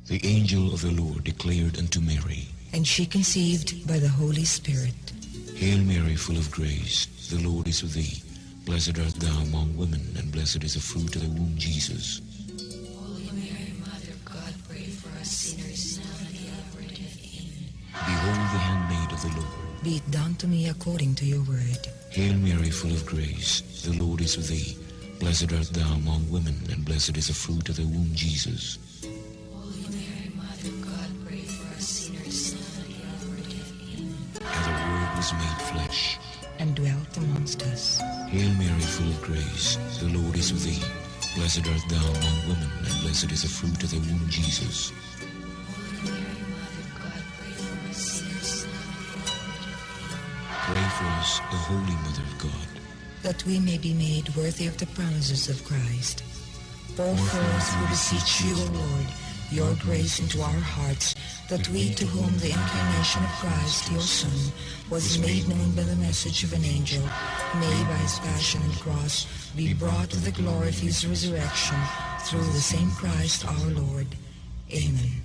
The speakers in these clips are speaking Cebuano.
The angel of the Lord declared unto Mary, And she conceived by the Holy Spirit. Hail Mary, full of grace, the Lord is with thee. Blessed art thou among women, and blessed is the fruit of thy womb, Jesus. Holy Mary, Mother of God, pray for us sinners, now and at the hour of our death. Amen. Behold the handmaid of the Lord. Be it done to me according to your word. Hail Mary, full of grace, the Lord is with thee. Blessed art thou among women, and blessed is the fruit of thy womb, Jesus. Holy Mary, Mother of God, pray for us sinners, now and at the hour of our death. Amen. And the Word was made flesh. And dwelt amongst us. Hail Mary, full of grace, the Lord is with thee. Blessed art thou among women, and blessed is the fruit of thy womb, Jesus. Holy Mary, Mother of God, pray for us sinners, now and at the hour of our death. Amen. Pray for us, O Holy Mother of God, that we may be made worthy of the promises of Christ. Pour forth, we beseech you, O Lord, your grace into our hearts, that we to whom the incarnation of Christ, your Son, was made known by the message of an angel, may by his passion and cross be brought to the glory of his resurrection, through the same Christ our Lord. Amen.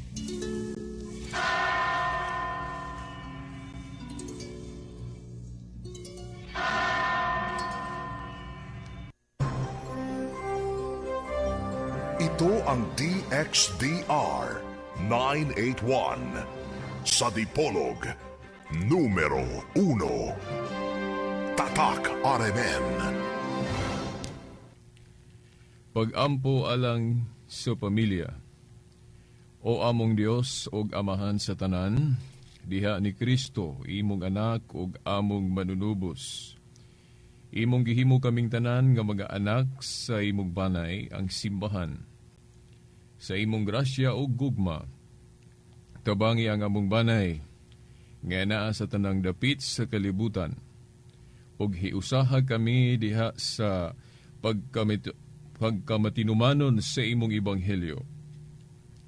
Ito ang DXDR 981 sa Dipolog, numero 1. Tatak RMN. Pag-ampo alang sa pamilya. O among Dios og Amahan sa tanan, diha ni Kristo imong anak ug among manunubos. Imong gihimo kaming tanan nga mga anak sa imong banay ang simbahan. Sa imong grasya ug gugma, tabangi ang among banay nga naa sa tanang dapit sa kalibutan. Ug hiusaha kami diha sa pagkamatinumanon sa imong ebanghelyo.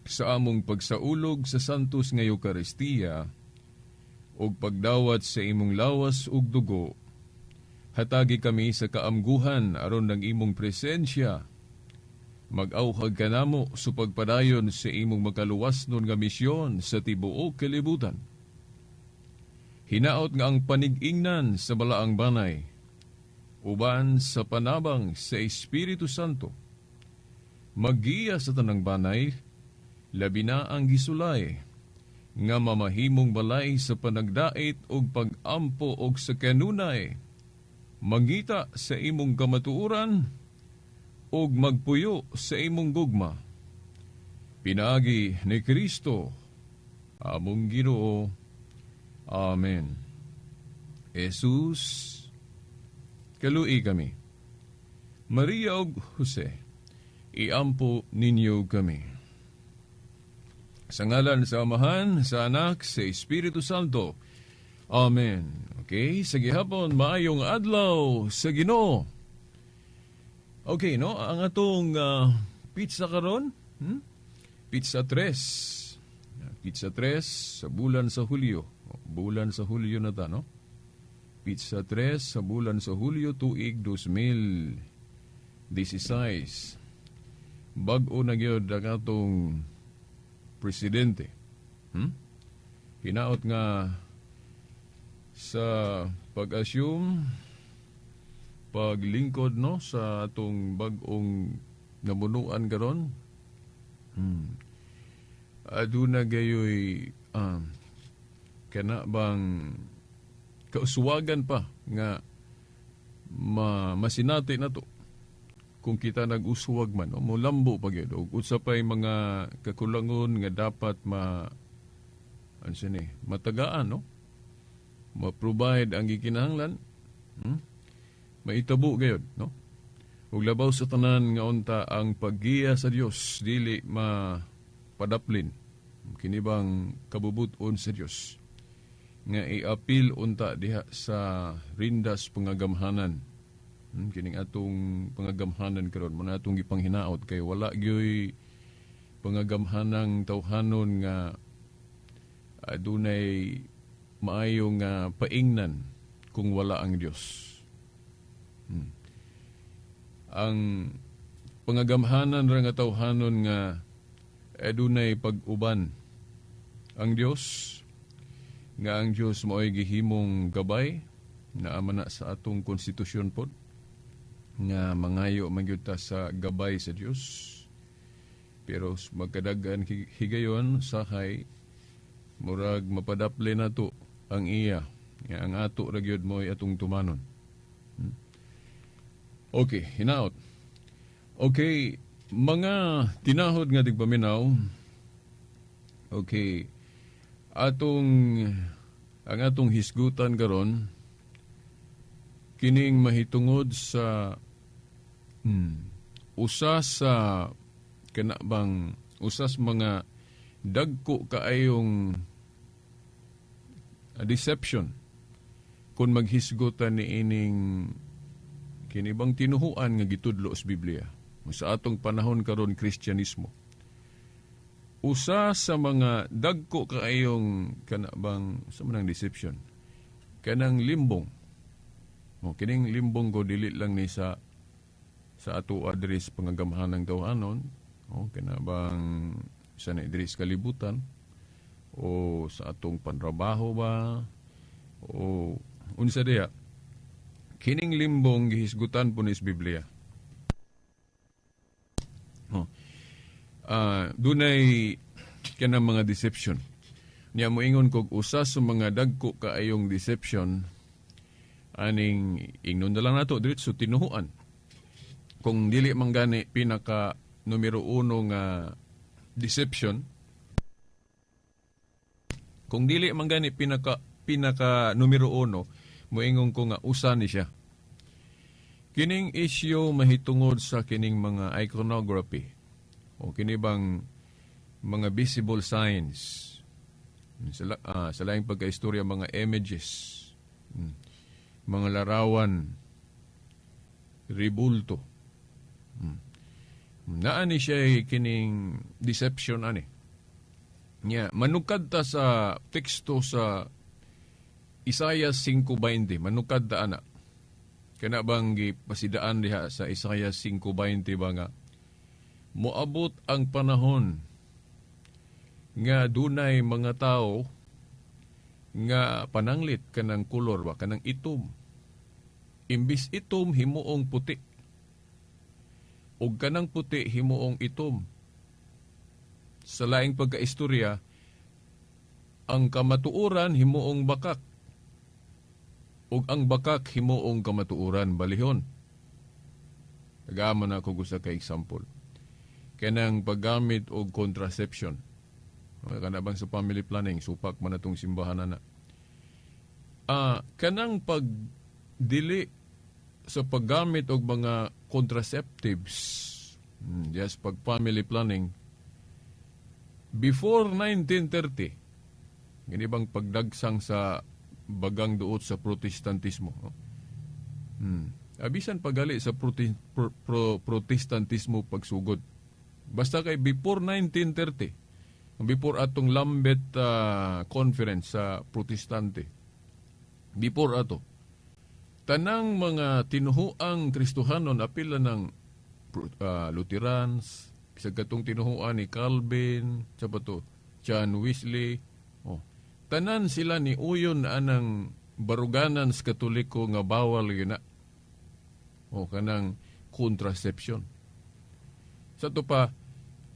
Sa among pagsaulog sa Santos nga Eukaristiya ug pagdawat sa imong lawas ug dugo, hatagi kami sa kaamguhan aron ng imong presensya. Mag-awhag kanamo sa pagpadayon sa imong makaluwas nun nga misyon sa tibuok kalibutan. Hinaot nga ang panig-ingnan sa balaang banay, uban sa panabang sa Espiritu Santo, maggiya sa tanang banay, labi na ang gisulay, nga mamahimong balay sa panagdait ug pag-ampo og sa kanunay, mangita sa imong kamatuoran ug magpuyo sa imong gugma. Pinaagi ni Kristo, among Ginoo. Amen. Jesus, kalui kami. Maria ug Jose, iampo ninyo kami. Sa ngalan sa Amahan, sa Anak, sa Espiritu Santo. Amen. Okay, sa gihapon, maayong adlaw sa Ginoo. Okay, no? Ang atong petsa karon, Petsa 3. Petsa 3 sa bulan sa Hulyo. Bulan sa Hulyo na ta, no? Petsa 3 sa bulan sa Hulyo, tuig 2016. Bag-o na gyud ang atong presidente. Hinaot nga sa pag-assume, paglingkod, no, sa atong bag-ong namunuan karon. Aduna gayoy kana bang kauswagan pa nga masinati na to kung kita nag-uswag man, no, molambo pa gyud ug unsa pay mga kakulangon nga dapat ma ano siya ni, matagaan, no, ma-provide ang gikinahanglan, Maitabo gayud, no? Ug labaw sa tanan nga unta ang paggiya sa Dios dili mapadaplin kini bang kabubut-on sa Dios nga iapil unta diha sa rindas pangagamhanan. Kining atong pangagamhanan karon mo na atong gipanghinaot kay wala gyoy pangagamhanang tawhanon nga adunay maayong paingnan kung wala ang Dios. Ang pangagamhanan ra nga tawhanon nga Adunay pag-uban ang Dios, nga ang Dios mao'y gihimong gabay naa man na sa atong konstitusyon pod nga mangayo man gyud ta sa gabay sa Dios. Pero magkadagan higayon sahay murag mapadapli nato ang iya nga ang ato ra gyud mo'y atong tumanon. Okay, hinaot. Okay, mga tinahod nga tigpaminaw. Okay, atong ang atong hisgutan karon kining mahitungod sa usa sa kana bang usas mga dagko kaayong deception kung maghisgutan ni ining kini bang tinuhuan nga gitudlo sa Biblia sa atong panahon karon, Kristyanismo. Usa sa mga dagko kaayong kana bang sa manang deception, kanang limbong. O kining limbong ko, dili lang ni sa ato diri sa pangagamhanan ng tawhanon o kana bang sa na diri sa kalibutan o sa atong panrabaho ba o unsa diya. Kining limbong gihisgutan po ni sa Biblia. Oh. Dunay kanang mga deception. Niya moingon kog usa sa mga dagko kaayong deception aning ingnon na lang nato diretso tinuhuan. Kung dili man gani pinaka numero uno nga deception, kung dili man gani pinaka pinaka numero uno, moingon ko nga usa ni siya. Kining issue mahitungod sa kining mga iconography o kini bang mga visible signs sa laing pagkaistorya, mga images, mga larawan, ribulto. Naa ni siya kining deception ani. Nya manukad ta sa teksto sa Isaiah 5:20, manukad ta ana. Kana bang gipasidaan diha sa Isaiah 5:20 ba nga moabot ang panahon nga dunay mga tao nga pananglit kanang kolor ba, kanang itom, imbis itom himuong puti ug kanang puti himuong itom. Sa laing pagkaistorya, ang kamatuoran himuong bakak ug ang bakak himuong kamatuoran, balihon. Tagama na ako gusto ka example, kanang paggamit og contraception, kana bang sa family planning, supak man atong simbahan na. Kanang pag dili sa paggamit og mga contraceptives, yes, pag family planning before 1930, gani bang pagdagsang sa bagang duot sa Protestantismo, no? Abisan pagali sa Protestantismo pagsugod. Basta kay before 1930, before atong Lambeth Conference sa Protestante, before ato, tanang mga tinuhuang Kristohanon, apila ng Lutherans, bisag katong tinuhuan ni Calvin, sa pa to, John Wesley, oh, tanan sila ni uyon anang baruganan sa Katoliko nga bawal yun na. O kanang contraception. Sa to pa,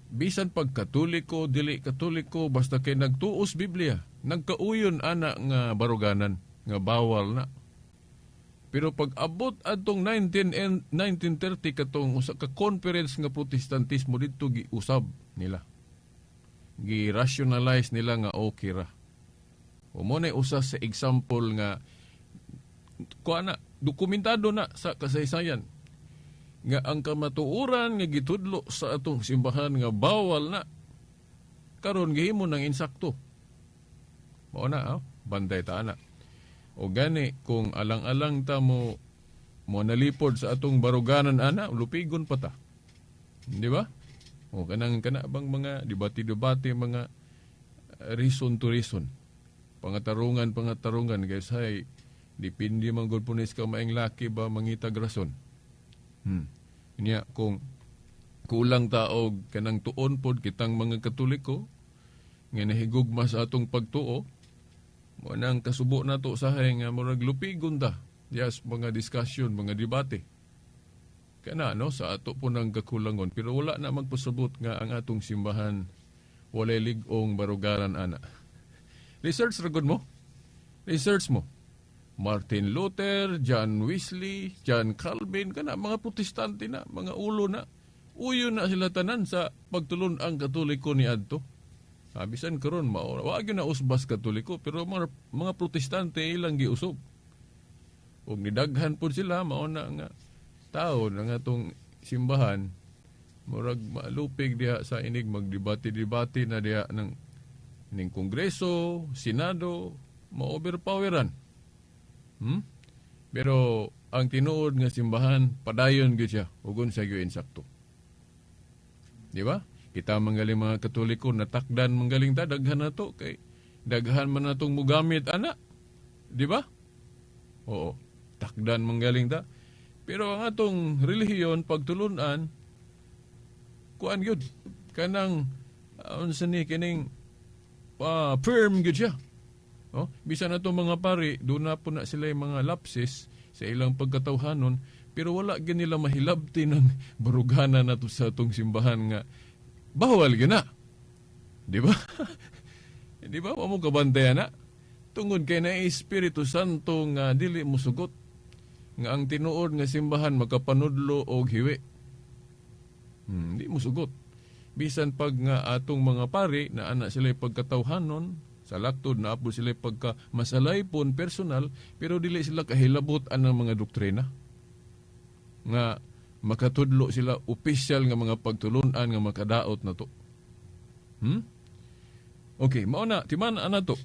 bisan pag Katoliko, dili Katoliko, basta kay nagtuos Biblia, nagkauyon ana nga baruganan, nga bawal na. Pero pag abot adtong 19 and 1930, katong usa ka conference nga Protestantismo, didto giusab nila. Gi-rationalize nila nga okay ra. O mo na usa sa example nga kuha na, dokumentado na sa kasaysayan nga ang kamatuoran nga gitudlo sa atong simbahan nga bawal na, karon gihimo ng insakto. Mao na, oh, bantay ta ana. O gani kung alang-alang ta mo mo nalipod sa atong baruganan ana, lupigon pa ta. Di ba? O kanang kana bang mga debate-debate, mga reason to reason. Pangatarungan pangatarungan, guys, hay depende man gud punis ka maing laki ba mangitag rason. Niya kung Kulang ta og kanang tuon pod kitang mga Katoliko nga nahigugma sa atong pagtuo. Mo nang kasubo nato sahay nga murag lupigon ta diya sa mga discussion, mga debate. Kana no sa ato po ng kakulangon, pero wala na magpasabot nga ang atong simbahan walay lig-ong barugaran ana. Research ra gud mo. Research mo. Martin Luther, John Wesley, John Calvin, kana mga Protestante na, mga ulo na. Uyo na sila tanan sa pagtulon ang Katoliko ni adto. Bisan karon mao wa gyud na usbas Katoliko, pero mga Protestante ilang giusob. Ug nidaghan pud sila, mao na nga tao na nga atong simbahan murag malupig diha sa inig magdebate-debate na diha ng ning Kongreso, Senado, ma-overpoweran. Pero ang tinuod nga simbahan padayon gyud siya ug unsa gyud insakto. Di ba? Kita manggaling mga Katoliko, natakdan manggaling ta, daghan na to kay daghan man natong mugamit ana. Di ba? Oo, takdan manggaling ta. Pero ang atong relihiyon pagtulunan kuan gyud kanang unsa ni kining firm gyud siya. Oh, bisan ato mga pari, doon na po na sila yung mga lapses sa ilang pagkatawhanon, pero wala gyud nila mahilabti ng barugana nato sa atong simbahan nga bawal gyud na. Di ba? Di ba? Wa mo kabantayan na. Tungod kay na Espiritu Santo nga dili mo sugot nga ang tinuod nga simbahan makapanudlo og hiwi. Di mo sugot. Bisan pag nga atong mga pari na ana sila pagkatawhanon, sa laktod na apo sila pagka masalaypon personal, pero dili sila kahilabot anang mga doktrina nga makatudlo sila opisyal nga mga pagtulunan nga makadaot na to. Okay, mao na timan ana to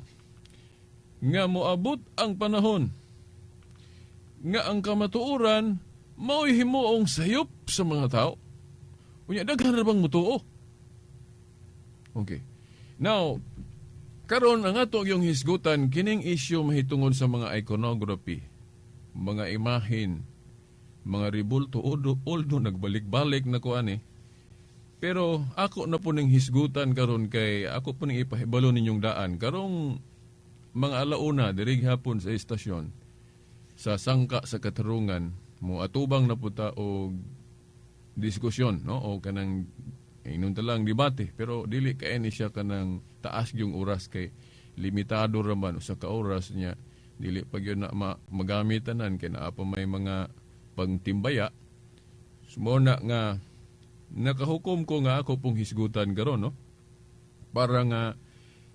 nga moabot ang panahon nga ang kamatuoran mao'y himuong sayop sa mga tao. Unya daghan ra bang mutuo? Okay. Now, karon ang ato yung hisgutan kining issue mahitungod sa mga iconography, mga imahin, mga ribulto, although nagbalik-balik na ko ani. Pero ako na po ning hisgutan karon kay ako po ning ipahibalo ninyong daan karong mga alauna diri hapon sa istasyon sa sangka sa katarungan mo atubang na po ta og diskusyon, no, o kanang inon ta lang debate, pero dili kay ni siya kanang taas yung oras kay limitado ra man usa ka oras niya, dili pa gyud na magamit tanan kay naa pa may mga pangtimbaya. So, mo na nga nakahukom ko nga ako pong hisgutan karon, no, para nga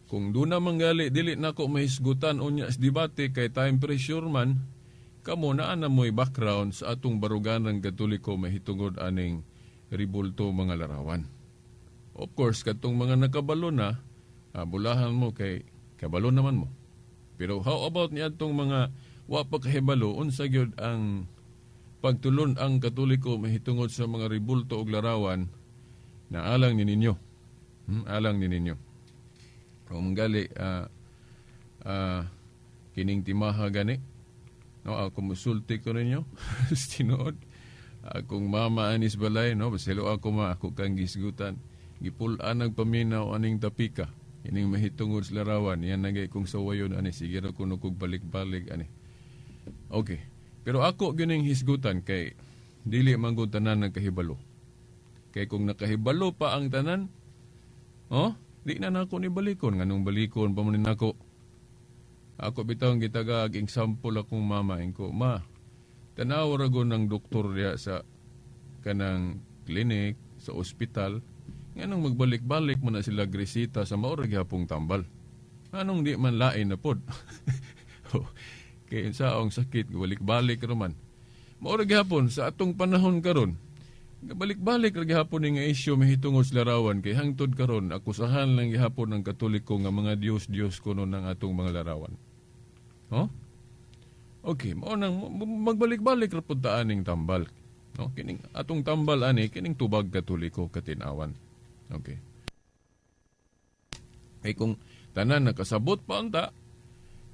kung doon na manggali dili nako mahisgutan unya sa debate kay time pressure man kamo, naa na mo'y background sa atong baruganan Katoliko mahitungod aning ribulto mga larawan. Of course, katong mga nakabalo na, bulahan mo kay kabalo naman mo. Pero how about ni atong mga wa pa kahibalo unsa gyud ang pagtulon ang Katoliko mahitungod sa mga ribulto og larawan na alang ni ninyo. Alang ni ninyo. Kung gali kining timaha gani, no, ako musulti ko ninyo tinuod. Akong mama anis balay, no, baselo ako ma, ako kang gisgutan. Gipul-an nagpaminaw aning tapika. Ining mahitungod sa larawan, yan nagay kong sawayon ani, sige ra kuno kog balik-balik ani. Okay. Pero ako gining hisgutan kay dili man gud tanan nagkahibalo. Kay kung nakahibalo pa ang tanan, oh, di na nako ni balikon, nganong balikon pa man ni nako. Ako bitaw gitagag example akong mama ingko, ma, tanaw ra go ng doktor diha sa kanang clinic, sa ospital, nganong magbalik-balik man na sila gresita sa mao ra gihapong tambal. Anong di man lain na pod? Kay sa ang sakit balik-balik ra man. Mao ra gihapon sa atong panahon karon. Balik-balik ra gihapon ni nga issue mahitungod sa larawan kay hangtod karon akusahan lang gihapon ang Katoliko nga mga Dios-Dios kuno ng atong mga larawan. Oh? Okay, mao nang magbalik-balik ra pud ta aning tambal. No, kining atong tambal ani kining tubag Katoliko katinawan. Okay. Kay kung tanan nakasabot pa unta,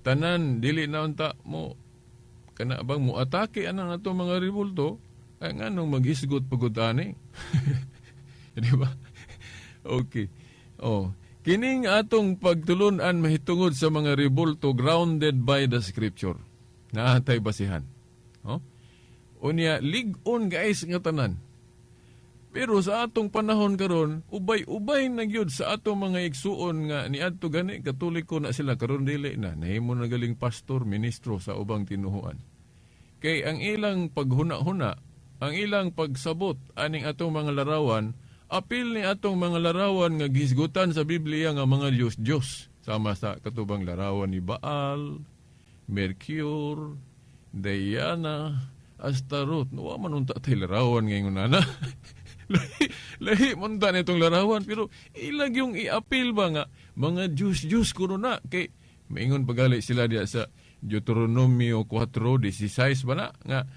tanan dili na unta mo kana bang mo atake anang atong mga ribulto, ay nganong maghisgot pagud ani. Di ba? Okay. Oh, kining atong pagtulunan mahitungod sa mga rebulto grounded by the scripture. Naatay basihan. Oh? Unya lig-on guys nga tanan. Pero sa atong panahon karon, ubay-ubay na gyud sa atong mga igsuon nga niadto gani Katoliko na sila karon dili na nahimo na galing pastor, ministro sa ubang tinuhuan. Kay ang ilang paghuna-huna, ang ilang pagsabot aning atong mga larawan, apil ni atong mga larawan nga gihisgutan sa Biblia nga mga Diyos-Diyos. Sama sa katubang larawan ni Baal, Mercure, Diana, Astaroth. Wa man unta tay larawan ngayon nana. Lahi, lahi man ta nitong larawan pero ilag yung iapil ba nga mga Diyos-Diyos kuno na kay maingon pagali sila diya sa Deuteronomio 4:16 ba na nga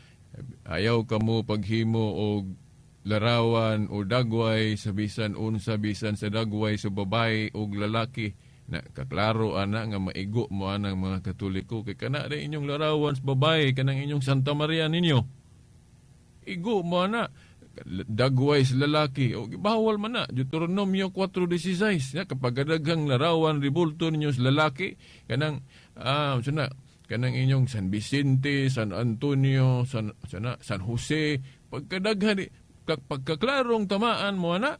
ayaw kamo paghimo og larawan o dagway sa bisan unsa bisan sa dagway sa babae og lalaki na kaklaro ana nga maigo mo anang mga Katoliko kay kana ra inyong larawan sa babae kanang inyong Santa Maria ninyo igo mo ana dagway sa lalaki o bawal man na. Deuteronomio 4:16 ya, kapag daghang larawan ribulto ninyo sa lalaki kanang sana kanang inyong San Vicente, San Antonio, San sana San Jose, pagkadaghan pagkaklarong tamaan mo ana.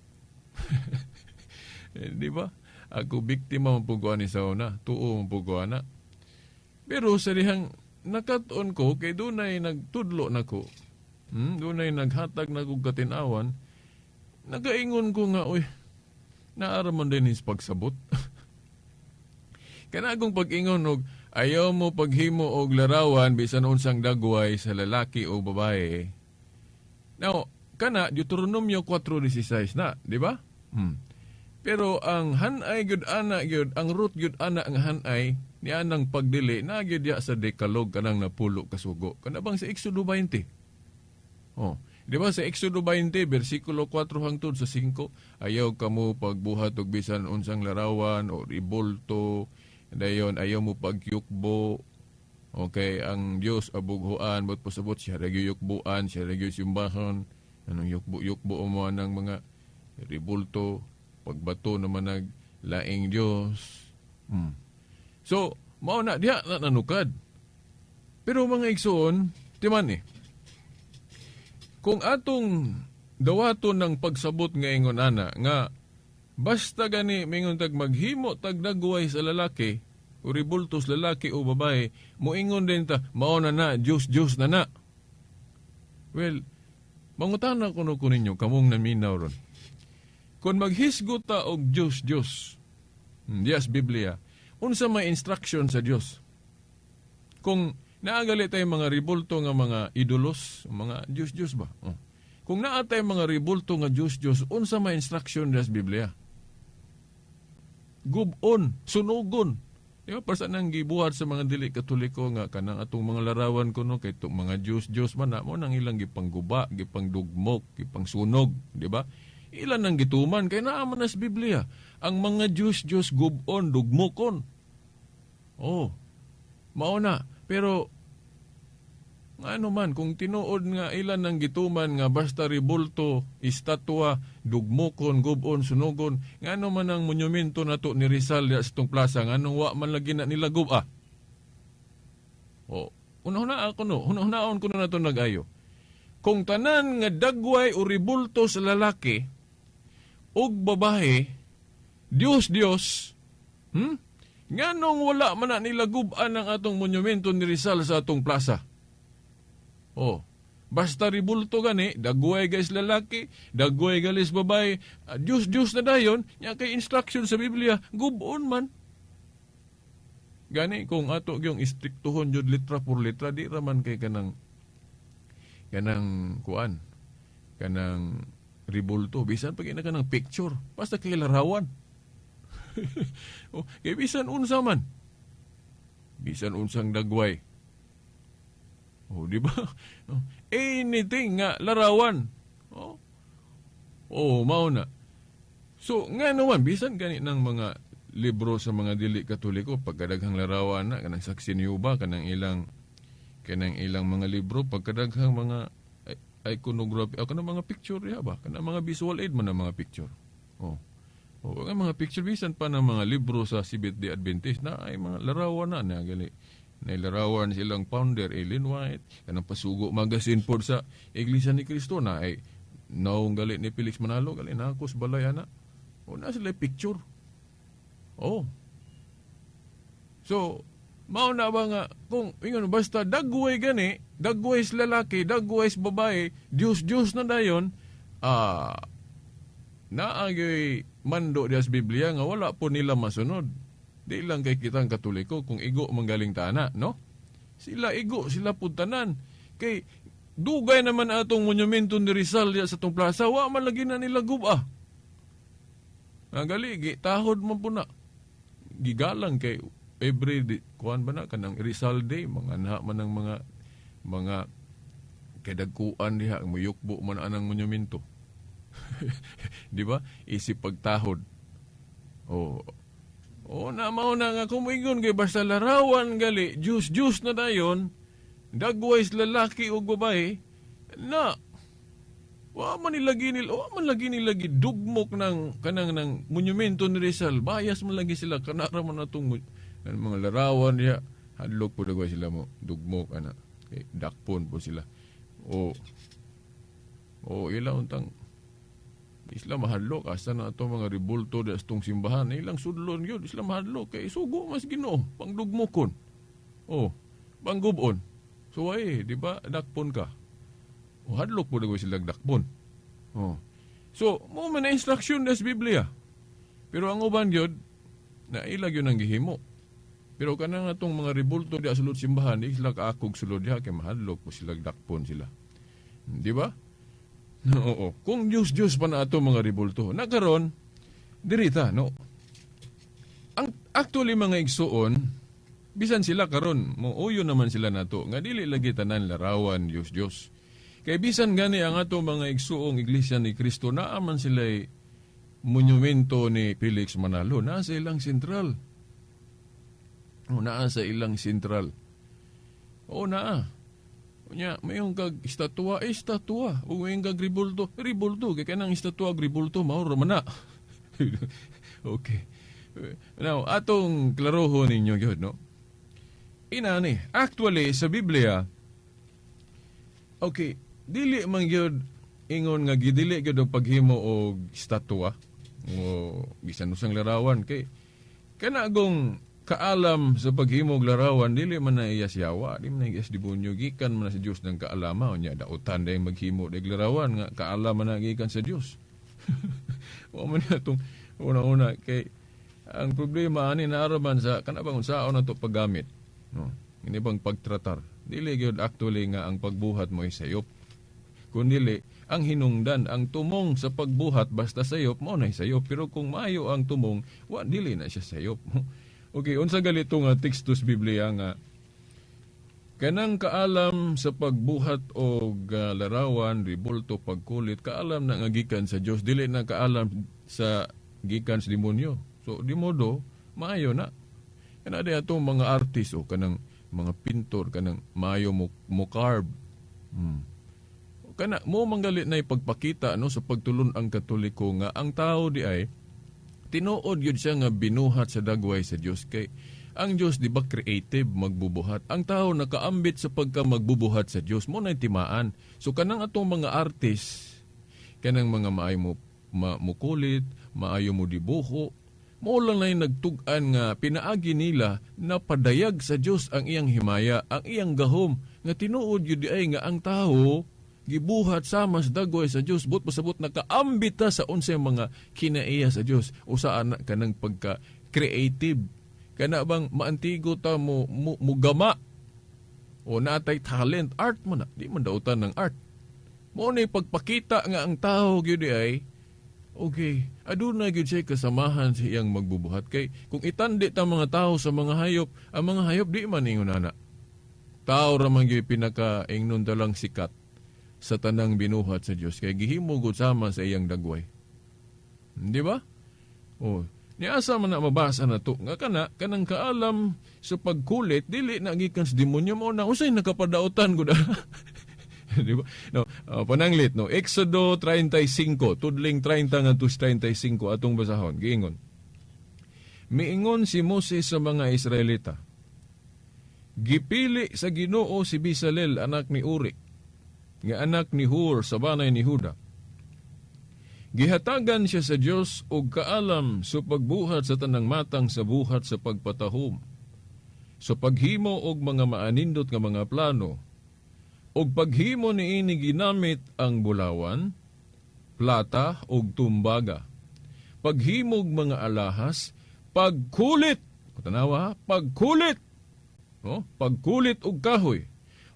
Eh, di ba? Ako biktima man pud ni sa una, tuo man pud ana. Pero sa dihang nakatuon ko kay dunay nagtudlo nako. Dunay naghatag na kog katinawan. Nagaingon ko nga, uy, naara man din his pagsabot. Kanagong pag-ingon og ayaw mo paghimo og larawan bisan unsang dagway sa lalaki o babae. Now, kana Deuteronomio 4:16 na, di ba? Pero ang hanay gyud ana gyud, ang root gyud ana ang hanay ni anang pagdili na gyud ya sa Decalogue kanang napulo kasugo. Kana bang sa Exodo 20? Oh, di ba sa Exodo 20 bersikulo 4 hangtod sa 5, ayaw kamo pagbuhat og bisan unsang larawan o ribulto, dayon ayaw mo pagyukbo. Okay, ang Dios abughuan bot pasabot siya ra gyud yukbuan, siya ra gyud simbahon. Anong yukbo-yukbo mo anang mga ribulto, pagbato naman nag laing Dios. So, mao na diha na nanukad. Pero mga igsoon, timan eh. Kung atong dawaton ng pagsabot nga ingon ana nga basta gani mingon tag maghimo tag dagway sa lalaki o ribulto sa lalaki o babae, moingon din ta mao na na Dios Dios na na. Well, mangutana kuno ko ninyo kamong naminaw ron. Kung maghisgot ta og Dios Dios, yes Biblia, unsa may instruction sa Dios? Kung naagali tayo mga ribulto nga mga idolos, mga Dios Dios ba? Oh. Kung naa tayo mga ribulto nga Dios Dios, unsa may instruction sa Biblia? Gubon, sunugon. Di ba parsa nang gibuhat sa mga dili Katoliko nga kanang atong mga larawan kuno kay itong mga Dios Dios man na mo nang ilang gipangguba, gipangdugmok, gipangsunog, di ba? Ilan ang gituman kay naa man na sa Biblia. Ang mga Dios Dios gubon, dugmokon. Oh. Mao na, pero ano man, kung tinuod nga ilan ang gituman nga basta ribulto, estatwa, dugmokon, gubon, sunugon, nga ano man ang monumento nato ni Rizal sa itong plaza, nga anong wa man lagi na nila guba. O, una-una ako no, una-unaon ko na nato nag-ayo. Kung tanan nga dagway o ribulto sa lalaki, og babae, Dios Dios, Nganong wala man na nila guban ang atong monumento ni Rizal sa atong plaza? Oh, basta ribulto gani, dagway guys lalaki, dagway galis babae, Diyos Diyos na dayon, nya kay instruction sa Biblia, gubon man. Gani kung ato gyung istriktuhon jud litra por litra, di ra man kay kanang kanang kuan, kanang ribulto, bisan pag ina kanang picture, basta kay larawan. Oh, kay bisan unsa man. Bisan unsang dagway. Oh, di ba? Anything nga larawan. Oh. Oh, mao na. So, nga naman bisan gani ng mga libro sa mga dili Katoliko pagkadaghang larawan na kanang saksi ni Jehovah, kanang ilang mga libro pagkadaghang mga iconography, kanang mga picture diha ba, kanang mga visual aid man ang mga picture. Oh. O, ang mga picture bisan pa ng mga libro sa Seventh-day Adventist na ay mga larawan na na gali. Nailarawan silang founder Ellen White, kanang Pasugo magazine pod sa Iglesia ni Cristo na ay naong gali ni Felix Manalo, gali na ako sa balay ana. O na sila picture. Oh. So, mao na ba nga kung ingon basta dagway gani, dagway sa lalaki, dagway sa babae, Dios Dios na dayon, naagay mando diya sa Biblia nga wala po nila masunod. Di lang kay kitang Katoliko kung igo manggaling tana, no? Sila igo, sila pud tanan. Kay dugay naman atong monumento ni Rizal diya sa tong plaza, wa man lagi na nila guba. Ang gali, tahod man po na. Gigalang kay every day, kuan ba na kanang Rizal Day, mga na man ang mga kadagkuan diha, muyukbo man anang monumento. Di ba? Isip pagtahod. Oh. O na mao na nga kung kay basta larawan gali, Diyos Diyos na dayon, dagway lalaki o babae, na wa man nila ginil, wa man lagi nila gidugmok ng kanang ng monumento ni Rizal. Bayas man lagi sila kanara man atong ang mga larawan diha, hadlok po dagway sila mo dugmok ana. Kay dakpon po sila. O o ila untang isla mahadlok asa na ato mga ribulto da sa tong simbahan, ilang sudlon gyud isla mahadlok kay sugo mas Ginoo pangdugmokon. O panggubon. So ay, di ba dakpon ka? O hadlok po dagway sila dakpon. O. So mo man na instruction des Biblia. Pero ang uban gyud na ila gyud ang gihimo. Pero kanang atong mga ribulto di sulod simbahan, di sila kaakog sulod diha kay mahadlok po sila dakpon sila. Di ba? Oo. Kung Diyos Diyos pa na ato mga ribulto. Nakaron, dirita, no? Ang actually mga igsuon, bisan sila karon, muuyo naman sila nato nga dili lagi tanan larawan Diyos Diyos. Kay bisan gani ang ato mga igsuong Iglesia ni Cristo, naa man sila monumento ni Felix Manalo, naa sa ilang sentral. O, naa sa ilang sentral. O, naa. Unya, mayong kag estatua, estatua. O mayong kag ribulto, ribulto. Kaya kanang estatua, ribulto, mauro man na. Okay. Now, atong klarohon ninyo yun, no? Inani, actually, sa Biblia, okay, dili man yun, ingon nga gidili gyud ang paghimo og estatua o bisan usang larawan kay kanagong kaalam sa paghimo og larawan dili man na iya siyawa, di man na iya demonyo, gikan man na sa Dios ng kaalama. Unya dautan day maghimo og larawan nga kaalam man na gikan sa Dios. Wa man na itong una-una kay ang problema ani naaraman sa kanabang unsaon na to paggamit, no? Ini bang pagtratar dili gyud actually nga ang pagbuhat mo ay sayop, kun dili ang hinungdan ang tumong sa pagbuhat basta sayop mo na sayop, pero kung maayo ang tumong wa dili na siya sayop. Okay, unsa galito nga tekstos Biblia nga kanang kaalam sa pagbuhat og larawan, ribulto, pagkulit, kaalam na nga gikan sa Dios, dili na kaalam sa gikan sa demonyo. So di modo maayo na. Kana di atong mga artist o kanang mga pintor, kanang maayo mo carve. Kana mo manggali na ipagpakita no sa pagtulon ang Katoliko nga ang tao di ay tinuod yun siya nga binuhat sa dagway sa Dios. Kay ang Dios di ba creative magbubuhat. Ang tao nakaambit sa pagka magbubuhat sa Dios mo na timaan. So kanang atong mga artist, kanang mga maayo mo mukulit, maayo mo dibuho, mo lang na yung nagtug-an nga pinaagi nila na padayag sa Dios ang iyang himaya, ang iyang gahom nga tinuod yun di ay nga ang tao gibuhat sama sa dagway sa Dios, but pasabot nakaambit ta sa unsay mga kinaiya sa Dios. Usa ana kanang pagka creative, kana bang maantigo ta mo mugama o natay talent, art mo na, di man dautan ng art. Mo ni pagpakita nga ang tao gyud ay okay, aduna gyud siya kasamahan sa iyang magbubuhat. Kay kung itandi ta mga tao sa mga hayop, ang mga hayop di man ingon ana. Tao ra man gyud pinaka ingnon talang sikat sa tanang binuhat sa Dios kay gihimo gud sama sa iyang dagway. Di ba? Oh, niasa man na mabasa na to nga kana kanang kaalam sa pagkulit dili na gikan sa demonyo mo na usay nakapadautan gud. Di ba? No, pananglit, no. Exodo 35, tudling 30 ngadto 35 atong basahon. Giingon. Miingon si Moses sa mga Israelita. Gipili sa Ginoo si Bisalel, anak ni Uri, nga anak ni Hur sa banay ni Huda. Gihatagan siya sa Dios og kaalam sa pagbuhat sa tanang matang sa buhat sa pagpatahom, sa paghimo og mga maanindot nga mga plano, og paghimo niini ginamit ang bulawan, plata ug tumbaga. Paghimog mga alahas, pagkulit, tanawa, pagkulit, no? Pagkulit og kahoy,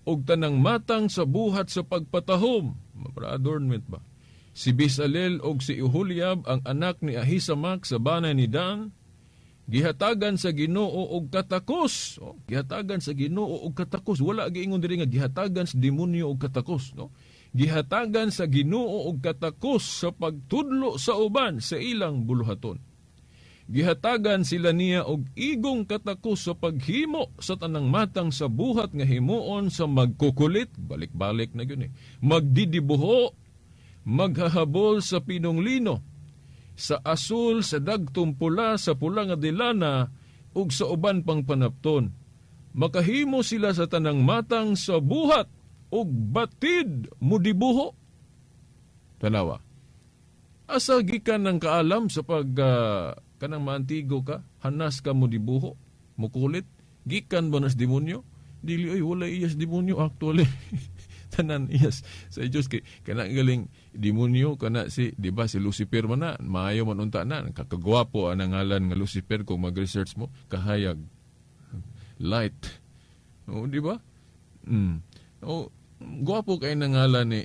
og tanang matang sa buhat sa pagpatahom, para adornment ba? Si Bisalel og si Oholiab ang anak ni Ahisamak sa banay ni Dan, gihatagan sa Ginoo og katakos. Oh, gihatagan sa Ginoo og katakos. Wala giingon diri nga gihatagan sa demonyo og katakos, no? Gihatagan sa Ginoo og katakos sa pagtudlo sa uban sa ilang buluhaton. Gihatagan sila niya og igong katakos sa paghimo sa tanang matang sa buhat nga himuon sa magkukulit, balik-balik na yun eh, magdidibuho, maghahabol sa pinong lino, sa asul, sa dagtong pula, sa pula nga dilana, ug sa uban pang panapton. Makahimo sila sa tanang matang sa buhat ug batid mudibuho. Tanawa. Asa gikan ng kaalam sa pag kanang maantigo ka, hanas ka mo dibuho, mukulit, gikan ba nas demonyo? Dili ay wala iyas demonyo actually. Tanan iyas sa Dios kay kana galing demonyo kana si, di ba, si Lucifer man na, maayo man unta na, kakagwapo ang ngalan nga Lucifer kung mag-research mo, kahayag light. O, di ba? O, gwapo kay nang ngalan ni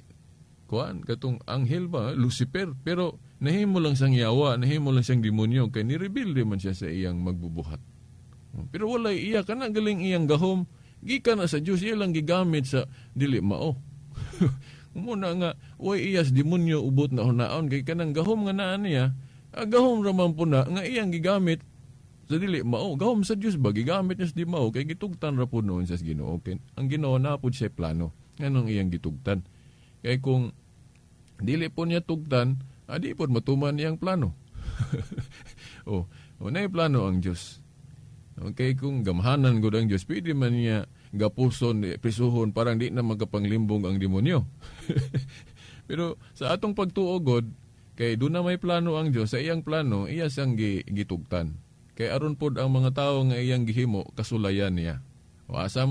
kuan katong anghel ba, Lucifer, pero nahimo lang siyang yawa, nahimo lang siyang demonyo kay nirebelde man siya sa iyang magbubuhat. Pero walay iya kana galing iyang gahom gikan na sa Dios, iya lang gigamit sa dili mao. Muna nga way iyas demonyo ubot na hunaon kay kanang gahom nga naa niya, gahom ra man po na nga iyang gigamit sa dili mao. Gahom sa Dios ba gigamit niya sa di mao kay gitugtan ra pud noon sa Ginoo. Kay ang Ginoo na pud siya plano nganong iyang gitugtan. Kay kung dili po niya tugtan, adi po matuman iyang plano. Oh, naay plano ang Dios. Okay, kung gamhanan gud ang Dios, pwede man niya gapuson, prisuhon, parang di na magapanglimbong ang demonyo. Pero sa atong pagtuo god, kay doon na may plano ang Dios, sa iyang plano, iya siyang gitugtan. Kay aron pod ang mga tawo nga iyang gihimo, kasulayan niya. O, asa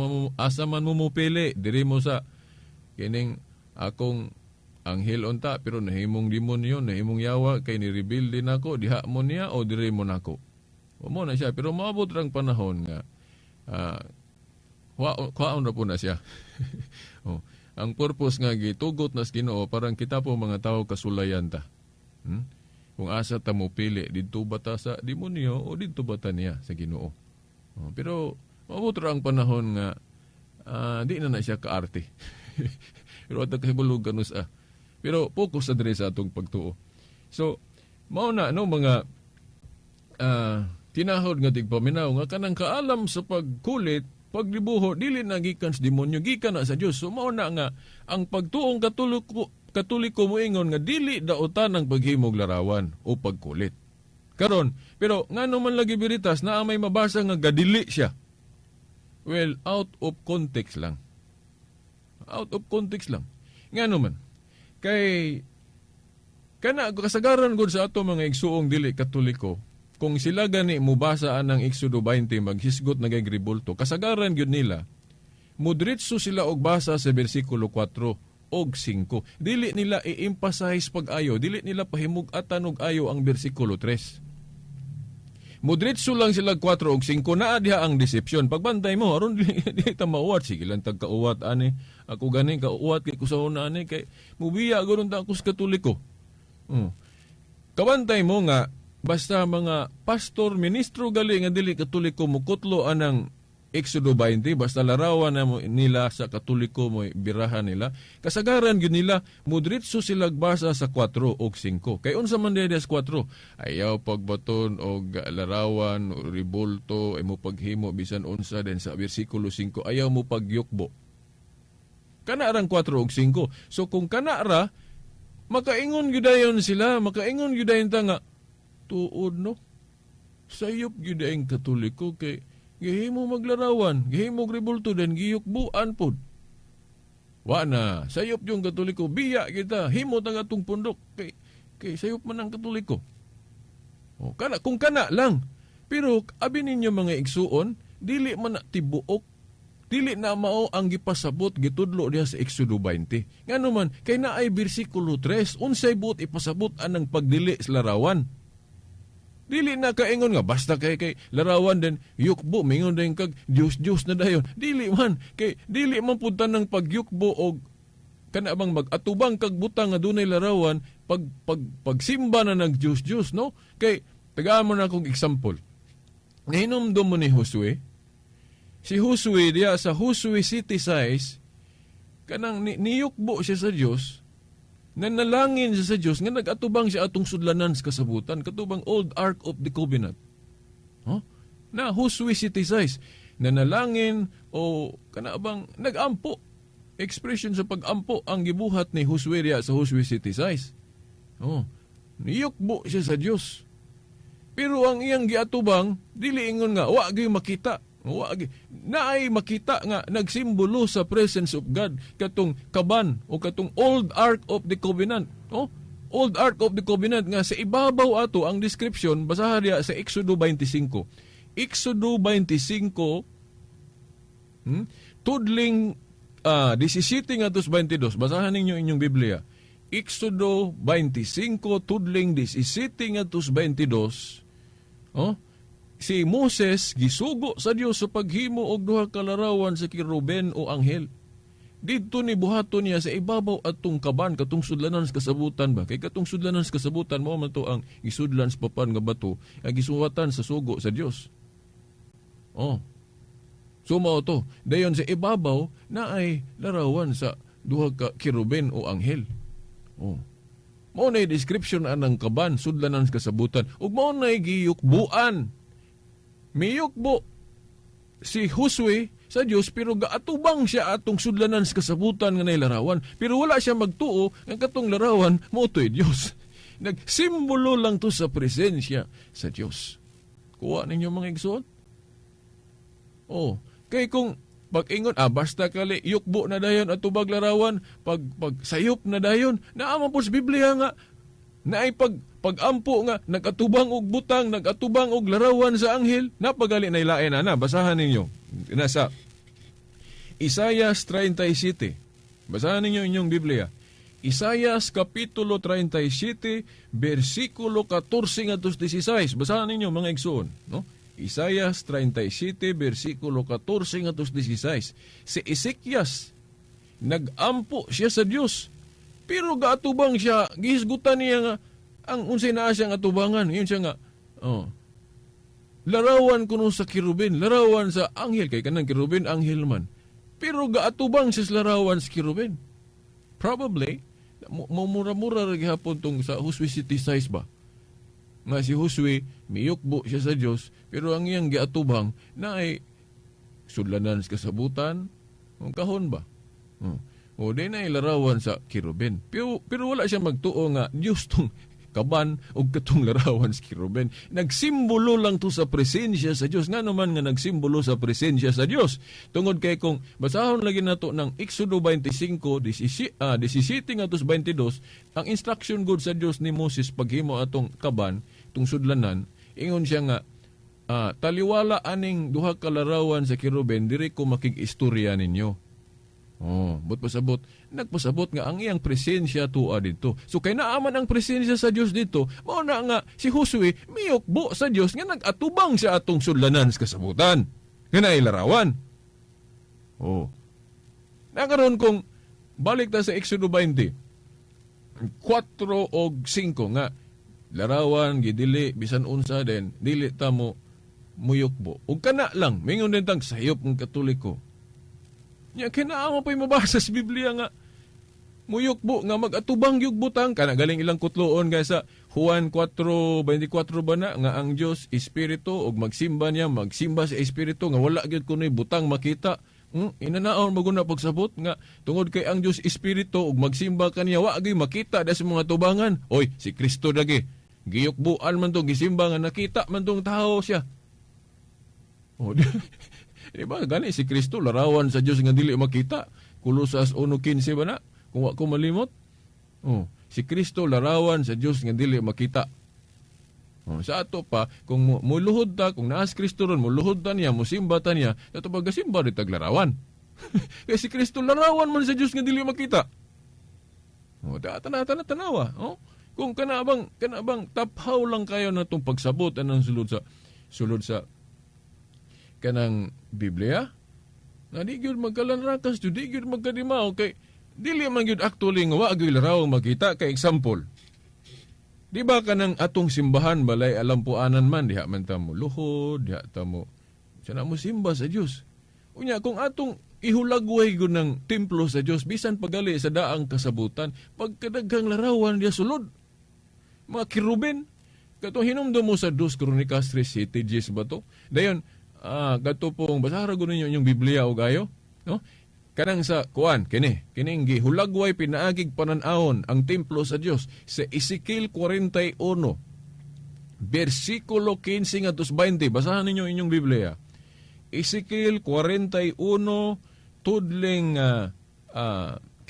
man mo mupili, diri mo sa kining akong anghel unta, pero nahimong demonyo, nahimong yawa, kay ni-reveal din ako, diha mo niya o diri mo nako. O mo na siya, pero maabot rang panahon nga kwaon ra po na siya. O, ang purpose nga gitugot nas Ginoo parang kita po mga tao kasulayan ta. Kung asa ta mo pili, didto ba ta sa demonyo o didto ba ta niya sa Ginoo. O, pero maabot ra ang panahon nga di na na siya kaarte. Pero at kahibulog kanus ah. Pero focus sa diri sa atong pagtuo. So, mao na no mga tinahod nga tigpaminaw nga kanang kaalam sa pagkulit, pagdibuho, dili na gikan sa demonyo, gikan na sa Dios. So mao na nga ang pagtuong Katoliko moingon nga dili daotan ang paghimog larawan o pagkulit. Karon, pero ngano man lagi biritas na may mabasa nga gadili siya. Well, out of context lang. Out of context lang. Ngano man? Kay kana kasagaran gud sa ato mga igsuong dili Katoliko, kung sila gani mubasa anang Exodo 20 maghisgot na kay gribulto, kasagaran gyud nila mudritso sila og basa sa bersikulo 4 og 5. Dili nila i-emphasize pag-ayo, dili nila pahimug-atan og ayo ang bersikulo 3. Mudritso lang sila 4 og 5, naa diha ang deception. Pagbantay mo, aron dili ta mauwat, sige lang tagkauwat ani. Ako gani kauwat kay kusaon na ani kay mubiya gud ta ako sa Katoliko. Kabantay mo nga basta mga pastor, ministro gali nga dili Katoliko mukutlo anang Exodo 20, basta larawan na mo nila sa Katoliko mo birahan nila, kasagaran gyud nila mudritso sila basa sa 4 og 5. Kay unsa man diha sa 4? Ayaw pagbaton og larawan, ribulto, ay mo paghimo bisan unsa, then sa bersikulo 5 ayaw mo pagyukbo. Kana rang 4 ug 5. So kung kana ra, makaingon gyud dayon sila, makaingon gyud dayon ta nga tuod, no. Sayop gyud ang Katoliko kay gihimo maglarawan, gihimo rebulto, den giyukbuan pod. Wa na, sayop yung Katoliko, biya kita, himo ta atong pundok kay kay sayop man ang Katoliko. O, kana kung kana lang. Pero abi ninyo, mga igsuon, dili man na tibuok, dili na mao ang gipasabot, gitudlo diha sa Exodo 20. Ngano man kay naay bersikulo 3, unsay buot ipasabot anang pagdili sa larawan? Dili na kaingon nga basta kay kay larawan den yukbo, mingon din kag Dios, Dios na dayon. Dili man kay dili man pud tanang pagyukbo og kana bang mag-atubang kag butang nga dunay larawan, pag pag pagsimba na nag Dios Dios, no? Kay tagaan mo na akong example. Nahinumdum mo ni Josue? Si Josue diya sa Josue 7:6, kanang niyukbo siya sa Dios, nanalangin siya sa Dios nga nag-atubang siya atong sudlanan sa kasabutan, katubang old Ark of the Covenant. Huh? Na Josue 7:6, nanalangin o kana bang nagampo, expression sa pagampo ang gibuhat ni Josue diya sa Josue 7:6. Oh, niyukbo siya sa Dios. Pero ang iyang giatubang, dili ingon nga wa gyud makita. Wa gyud naay makita nga nagsimbolo sa presence of God katong kaban o katong old Ark of the Covenant. Oh, old Ark of the Covenant nga sa ibabaw ato ang description, basahan diya sa Exodo 25. Exodo 25, Tudling 17 ngadto 22. Basahan ninyo inyong Biblia. Exodo 25 tudling 17 ngadto 22. Oh, si Moses gisugo sa Dios sa paghimo og duha ka larawan sa kiruben o anghel. Didto ni buhaton niya sa ibabaw atong kaban, katong sudlanan sa kasabutan ba? Kay katong sudlanan sa kasabutan mao man to ang gisudlan sa papan nga bato, ang gisuwatan sa sugo sa Dios. Oh. So mao to. Dayon sa ibabaw na ay larawan sa duha ka kiruben o anghel. Oh. Mao na description anang kaban, sudlanan sa kasabutan. Ug mao na giyukbuan. Miyukbo si Josue sa Dios pero gaatubang siya atong sudlanan sa kasabutan nga larawan. Pero wala siya magtuo nga katong larawan mao to'y Dios. Nagsimbolo lang to sa presensya sa Dios. Kuha ninyo, mga igsoon? Oh, kay kung pag-ingon, basta kali, yukbo na dayon at tubag larawan, pag, pag sayop na dayon, naa man po sa Biblia nga, naay pag-ampo nga, nag-atubang og butang, nag-atubang og larawan sa anghel, napagali na ilain na, basahan ninyo. Nasa Isayas 37. Basahan ninyo inyong Biblia. Isayas Kapitulo 37, versikulo 14 ngadto 16. Basahan ninyo, mga igsoon, no? Isayas 37, versikulo 14 ngadto 16. Si Ezekias, nagampo siya sa Dios. Pero gaatubang siya, gihisgutan niya nga ang unsay naa siyang atubangan, yun siya nga, oh, larawan kuno sa kirubin, larawan sa anghel, kay kanang kirubin anghel man. Pero gaatubang siya sa larawan sa kirubin. Probably mumura-mura ra gihapon tong sa Josue 7:6 ba? Nga si Josue, miyukbo siya sa Dios, pero ang iyang giatubang na ay sudlanan sa kasabutan, ang kahon ba? O di na larawan sa kiruben. Pero wala siya magtuo nga Dios tong kaban og katong larawan sa kiruben. Nagsimbolo lang to sa presensya sa Dios. Nga naman nga nagsimbolo sa presensya sa Dios? Tungod kay kung basahon lagi nato ng Exodo 25, 17, 17 ngadto 22, ang instruction good sa Dios ni Moses paghimo atong kaban, itong sudlanan, ingon siya nga, taliwala aning duha ka larawan sa kiruben, diri ko makig-istorya ninyo. Oh, but pasabot, nagpasabot nga ang iyang presensya tuwa dito. So kay naaman ang presensya sa Dios dito, mao na nga si Josue miyukbo sa Dios nga nag-atubang siya atong sudlanan sa kasabutan. Nga naay larawan. Oh. Nakaroon kung balik ta sa Exodo 20, 4 og 5 nga larawan gidili bisan unsa, den dili ta mo muyukbo. Ug kana lang mingon din tang sayop ng Katoliko. Nya kinaa pa'y mabasa sa Biblia nga muyukbo nga mag-atubang yung butang kana galing ilang kutloon nga sa Juan 4:24 ba na nga ang Dios espiritu ug magsimba niya magsimba sa espiritu nga wala gyud kunoy butang makita. Inanaon mo na pagsabot nga tungod kay ang Dios espiritu ug magsimba kaniya wa gyud makita da sa mga tubangan. Oy, si Kristo dagi. Giyukbuan man to gisimba nga nakita man tong tao siya. Oh, di ba gani si Kristo larawan sa Dios nga dili makita. Kolosas 1:15 ba na? Kung wa ko malimot. Oh, si Kristo larawan sa Dios nga dili makita. Oh, sa ato pa kung muluhod ta, kung naas Kristo ron, muluhod ta niya, musimba ta niya, ato pa gasimba rin tag larawan. Kay si Kristo larawan man sa Dios nga dili makita. Oh, da tana tana tanawa, oh. Kung kana bang taphaw lang kayo na itong pagsabot anang sulod sa kanang Biblia, na di gyud magkalanrakas, di gyud magkadimaw kay dili man gyud actually nga wa gyud larawang makita. Kay example, di ba kanang atong simbahan balay alampuanan man, diha man ta mo luhod, diha ta mo sana mo simba sa Dios. Unya kung atong ihulagway gud ng templo sa Dios bisan pagali sa daang kasabutan, pagkadaghang larawan diha sulod. Mga kiruben katong hinumdum mo sa 2 Kronikas 3:7 Gs ba to? Dayon kato pong basara gud ninyo inyong Biblia og ayo, no? Kanang sa kuan kini kining gihulagway pinaagig panan-awon ang templo sa Dios sa Ezekiel 41 bersikulo 15 ngadto 20. Basahan ninyo inyong Biblia. Ezekiel 41 tudling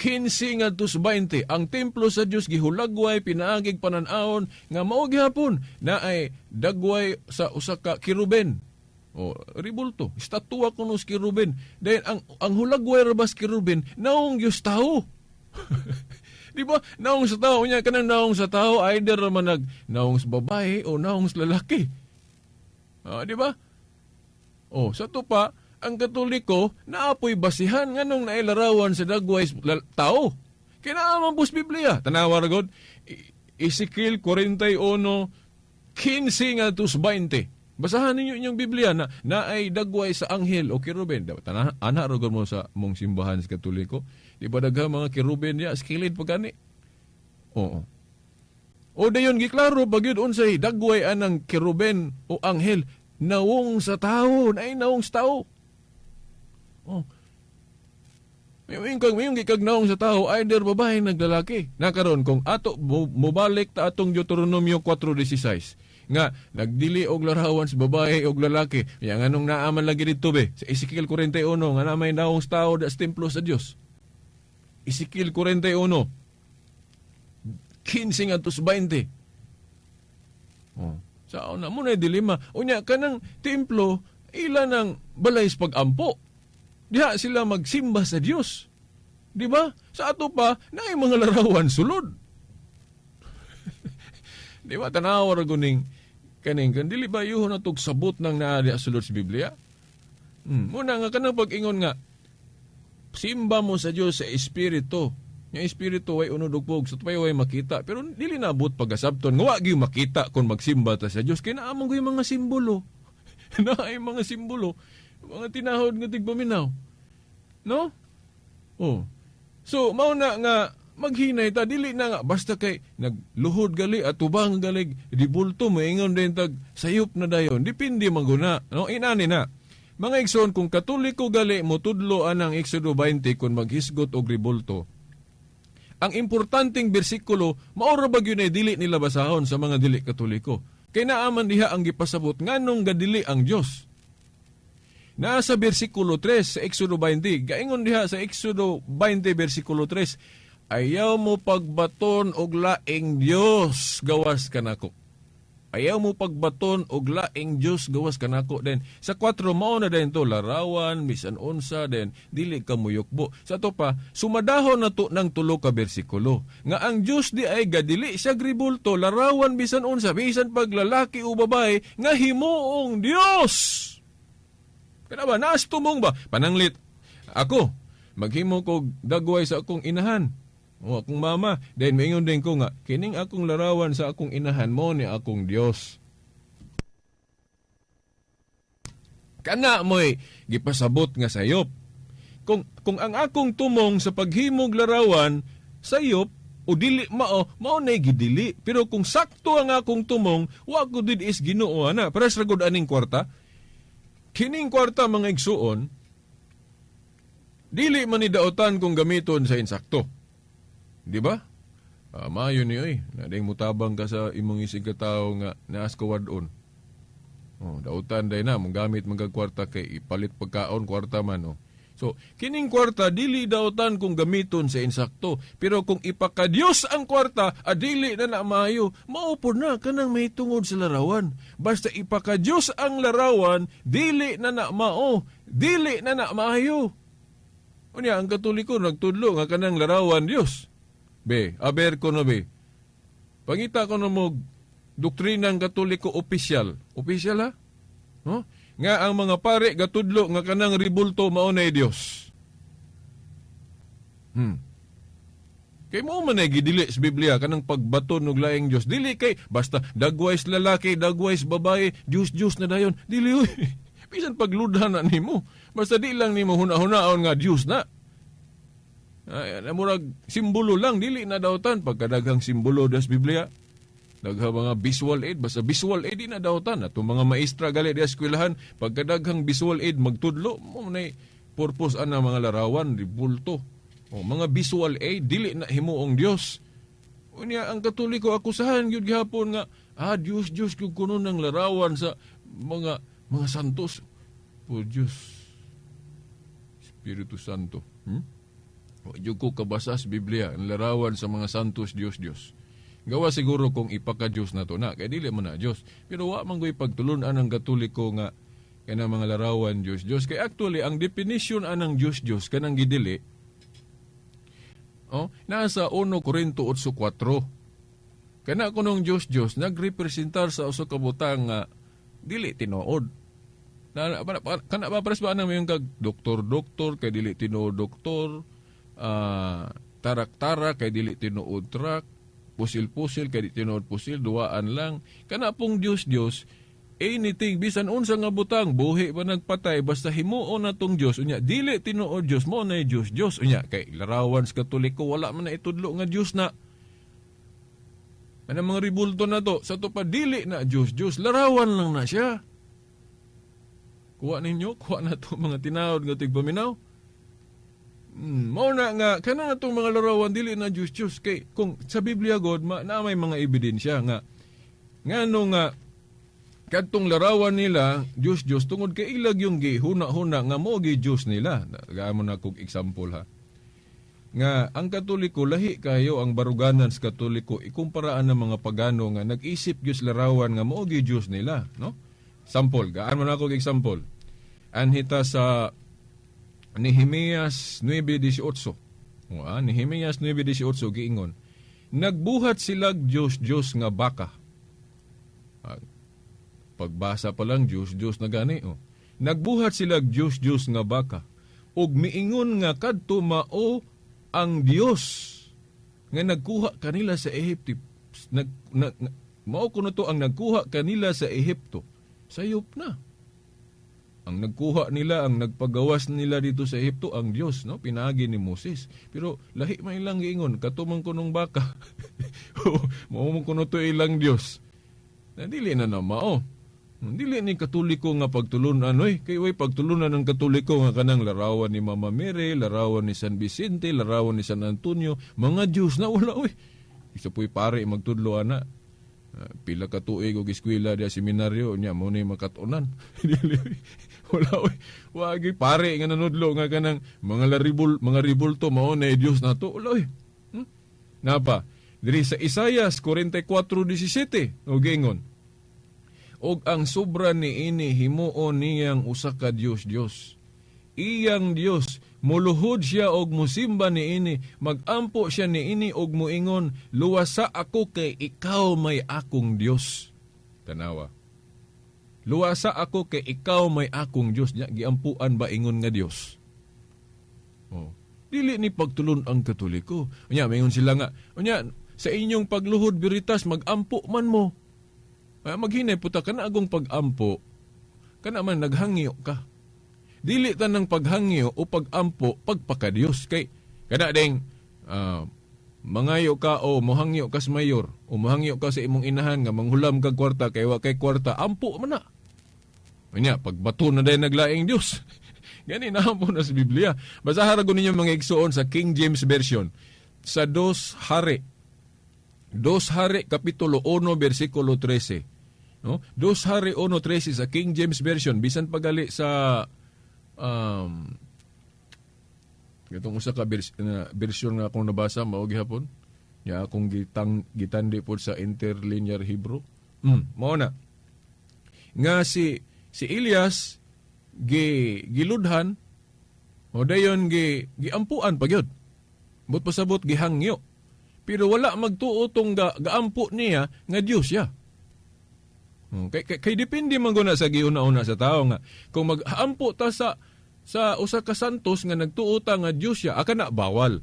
15 ngadto 20. Ang templo sa Dios gihulagway pinaagig panan-awon nga mao gihapon na ay dagway sa usa ka kiruben. O, ribulto, estatua kuno sa kiruben. Dahil ang hulagway ra ba sa kiruben, naong Diyos tao. Di ba? Naong sa tao niya, kanang naong sa tao, either man nag naong sa babae o naong sa lalaki. Di ba? O, sa to pa, ang Katoliko, naapoy basihan nganong nailarawan sa dagway tao. Kinaaman po sa Biblia. Tanawa ra god. Ezekiel 41, 15 ngadto sa 20. Basahan ninyo inyong Biblia na naay dagway sa anghel o kiruben. Dapat ana ra gud mo sa mong simbahan sa Katoliko. Di ba daghang mga kiruben niya, skilid pa gani? Oo. O dayon giklaro pa gyud unsay dagway anang kiruben o anghel, nawong sa tawo, naay nawong sa tawo. Oh. May gikag nawong sa tawo, either babae naglalaki. Nakaron kung ato mobalik ta atong Deuteronomio 4:16 nga nagdili og larawan sa babae og lalaki. Ya nganong naaman lagi didto be sa Ezekiel 41 nga na may nawong sa tawo sa templo sa Dios. Ezekiel 41 15 ngadto sa 20. Oh, sa una mo na dilema. Unya kanang templo ila nang balay sa pag-ampo. Diha sila magsimba sa Dios. Di ba? Sa ato pa naay mga larawan sulod. Di ba tanawa ra guning kaning kan dili ba yuhon natog sabot nang naa diha sulod sa Biblia? Muna nga kanang pag-ingon nga simba mo sa Dios sa espiritu. Nga espiritu way unod og pug, sa tupay way makita, pero dili naabot pagasabton nga wa gyud makita kung magsimba ta sa Dios kay naa man gyud mga simbolo. Naay mga simbolo, mga tinahod nga tigpaminaw. No? Oh. So mao na nga maghinay ta, dili na nga basta kay nagluhod gali at tubang gali dibulto moingon din tag sayop na dayon. Depende man guna, no? Inani na. Mga igsoon, kung Katoliko gali motudlo anang Exodo 20 kung maghisgot og ribulto. Ang importanteng bersikulo mao ra ba gyud ay dili nila basahon sa mga dili Katoliko. Kay naaman diha ang gipasabot nganong gadili ang Dios. Naa sa bersikulo 3 sa Exodo 20, gaingon diha sa Exodo 20 bersikulo 3, ayaw mo pagbaton og laing Dios gawas kanako. Ayaw mo pagbaton og laing Dios gawas kanako. Then sa 4 mao na din to larawan bisan unsa, then dili ka muyukbo. Sa to pa sumadahon na to ng tulo ka bersikulo nga ang Dios di ay gadili siya gribulto larawan bisan unsa bisan paglalaki o babae nga himuong Dios. Kana ba naas tumong ba pananglit ako maghimo kog dagway sa akong inahan o akong mama, then maingon din ko nga kining akong larawan sa akong inahan mo ni akong Dios. Kana mo'y gipasabot nga sayop. Kung ang akong tumong sa paghimog larawan sayop o dili mao, mao nay gidili. Pero kung sakto ang akong tumong, wa ko did is Ginoo ana. Pares ra gud aning kwarta. Kining kwarta mga igsuon, Dili man ni daotan kung gamiton sa insakto. Di ba? Maayo ni oy, nading mutabang ka sa imong isig ka tawo nga naas ka wad-on. Oh, dautan day na mong gamit man kwarta kay ipalit pagkaon kwarta man, oh. So, kining kwarta dili dautan kung gamiton sa insakto, pero kung ipakadiyos ang kwarta, adili na na maayo. Mao pod na kanang mahitungod sa larawan. Basta ipakadiyos ang larawan, dili na na mao, dili na na maayo. Unya ang Katoliko nagtudlo nga kanang larawan Dios. Be, aber ko no be. Pangita ko no mo doktrina ng Katoliko opisyal. Opisyal ha? No? Nga ang mga pare gatudlo nga kanang ribulto mao na Dios. Kay mo man ay gidili sa Biblia kanang pagbaton og laing Dios. Dili kay basta dagways lalaki, dagways babae, Dios Dios na dayon. Dili oy. Bisan pagludha na nimo. Basta di lang nimo huna-hunaon nga Dios na. Ay, murag simbolo lang dili na dautan pagkadaghang simbolo das Biblia. Daghang mga visual aid, basta visual aid di na dautan. Atong mga maestra gali di eskwelahan, pagkadaghang visual aid magtudlo, mo na purpose ana mga larawan, ribulto. O, mga visual aid dili na himuong Dios. Unya ang Katoliko akusahan gyud gihapon nga Dios Dios gyud kuno ng larawan sa mga santos. Po Dios. Espiritu Santo. Wa jud ko kabasa sa Biblia ang larawan sa mga santos Dios Dios. Gawa siguro kung ipaka-Dios na to na, kay dili man na Dios. Pero wa man goy pagtulun-an ang Katoliko nga kanang mga larawan Dios Dios. Kay actually ang definition anang Dios Dios kanang gidili, oh, nasa 1 Corinto 8:4. Kana kunong Dios Dios nagrepresentar sa usa ka butang nga dili tinuod. Na, kana ba pares ba anang mayong kag doktor doktor kay dili tinuod doktor, tarak-tarak kay dili tinuod truck, pusil-pusil kay di tinuod pusil, duwaan lang. Kana pong Dios Dios, anything bisan unsa nga butang, buhi ba nagpatay, basta himuon na tong Dios unya dili tinuod Dios, mo na Dios Dios unya kay larawan sa Katoliko wala man na itudlo nga Dios na. Ana mga ribulto na to, sa to pa dili na Dios Dios, larawan lang na siya. Kuha ninyo, kuha na to mga tinawod nga tigpaminaw. Mao na nga kana atong mga larawan dili na Dios Dios kay kung sa Biblia god na may mga ebidensya nga ngano nga kadtong larawan nila Dios Dios tungod kay ilag yung gihuna-huna nga mo gi Dios nila. Gaamo na kog example ha. Nga ang Katoliko lahi kayo ang baruganan sa Katoliko ikumparaan ng mga pagano nga nag-isip gyud larawan nga mo gi Dios nila, no? Sample, gaan mo na kog example. Anhita sa Nehemias 9:18. Nehemias 9:18 giingon, nagbuhat sila Dios Dios nga baka. Pagbasa pa lang Dios Dios na gani, oh. Nagbuhat sila Dios Dios nga baka ug miingon nga kadto mao ang Dios nga nagkuha kanila sa Ehipto. Mao kuno to ang nagkuha kanila sa Ehipto. Sayop na. Ang nagkuha nila, ang nagpagawas nila dito sa Ehipto, ang Dios, no? Pinaagi ni Moses. Pero lahi man ilang giingon, katumang kunong baka. Mao man kuno to ilang Dios. Na dili na na mao. Dili ni Katoliko nga pagtulunan, oy, kay way pagtulunan ng Katoliko nga kanang larawan ni Mama Mary, larawan ni San Vicente, larawan ni San Antonio, mga Dios na wala, oy. Isa po'y pare magtudlo ana. Pila ka tuig og eskwela diya seminaryo nya mo ni makatunan. Wala oy. Wagi pare nga nanudlo nga kanang mga laribul, mga ribulto mao na Dios nato. Wala oy. Napa diri sa Isayas 44:17 og ingon, og ang sobra niini himuon niyang usa ka Dios Dios. Iyang Dios muluhod siya og musimba niini, magampo siya niini og muingon, luwasa ako kay ikaw may akong Dios. Tanawa. Luwasa ako kay ikaw may akong Dios. Nya giampuan ba ingon nga Dios? Oh. Dili ni pagtulon ang Katoliko. Unya maingon sila nga, unya sa inyong pagluhod biritas magampo man mo. Maghinay puta kana agong pagampo, kana man naghangyo ka. Dili ta ng paghangyo o pagampo pagpakadiyos kay kada ding mangayo ka o mohangyo ka sa mayor o mohangyo ka sa imong inahan nga manghulam kag kwarta kay wa kay kwarta, ampo man na. Unya pagbato na day naglaing Dios. Gani na po na sa Biblia. Basahan ko ninyo mga igsuon sa King James Version. Sa Dos Hari. Dos Hari, Kapitulo 1, versikulo 13. No? Dos Hari 1:13 sa King James Version. Bisan pagali sa gatong usa ka version nga akong nabasa mao gihapon. Nya akong gitandi pod sa Interlinear Hebrew. Mao na. Nga si Elias giludhan o dayon giampuan pa gyud. But pasabot gihangyo. Pero wala magtuo tong gaampo niya nga Dios siya. Kay depende man guna sa giuna-una sa tao nga kung maghampo ta sa usa ka santos nga nagtuo ta nga Dios siya, aka na bawal.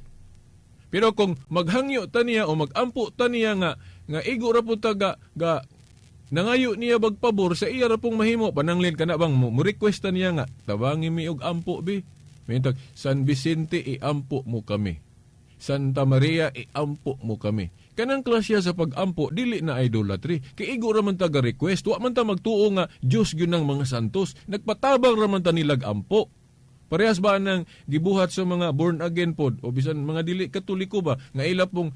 Pero kung maghangyo ta niya o magampo ta niya nga igo ra pud ta ga nangayo niya bagpabor sa iya ra pong mahimo, pananglin kana bang mo request ta niya nga tabangi mi og ampo bi. Mintag San Vicente iampo mo kami. Santa Maria iampo mo kami. Kanang klasya sa pag-ampo dili na idolatry. Kay igo ra man ta ga request, wa man ta magtuo nga Dios gyud ng mga santos. Nagpatabang ra man ta nilag ampo. Parehas ba nang gibuhat sa mga born again pod o bisan mga dili Katoliko ba nga ila pong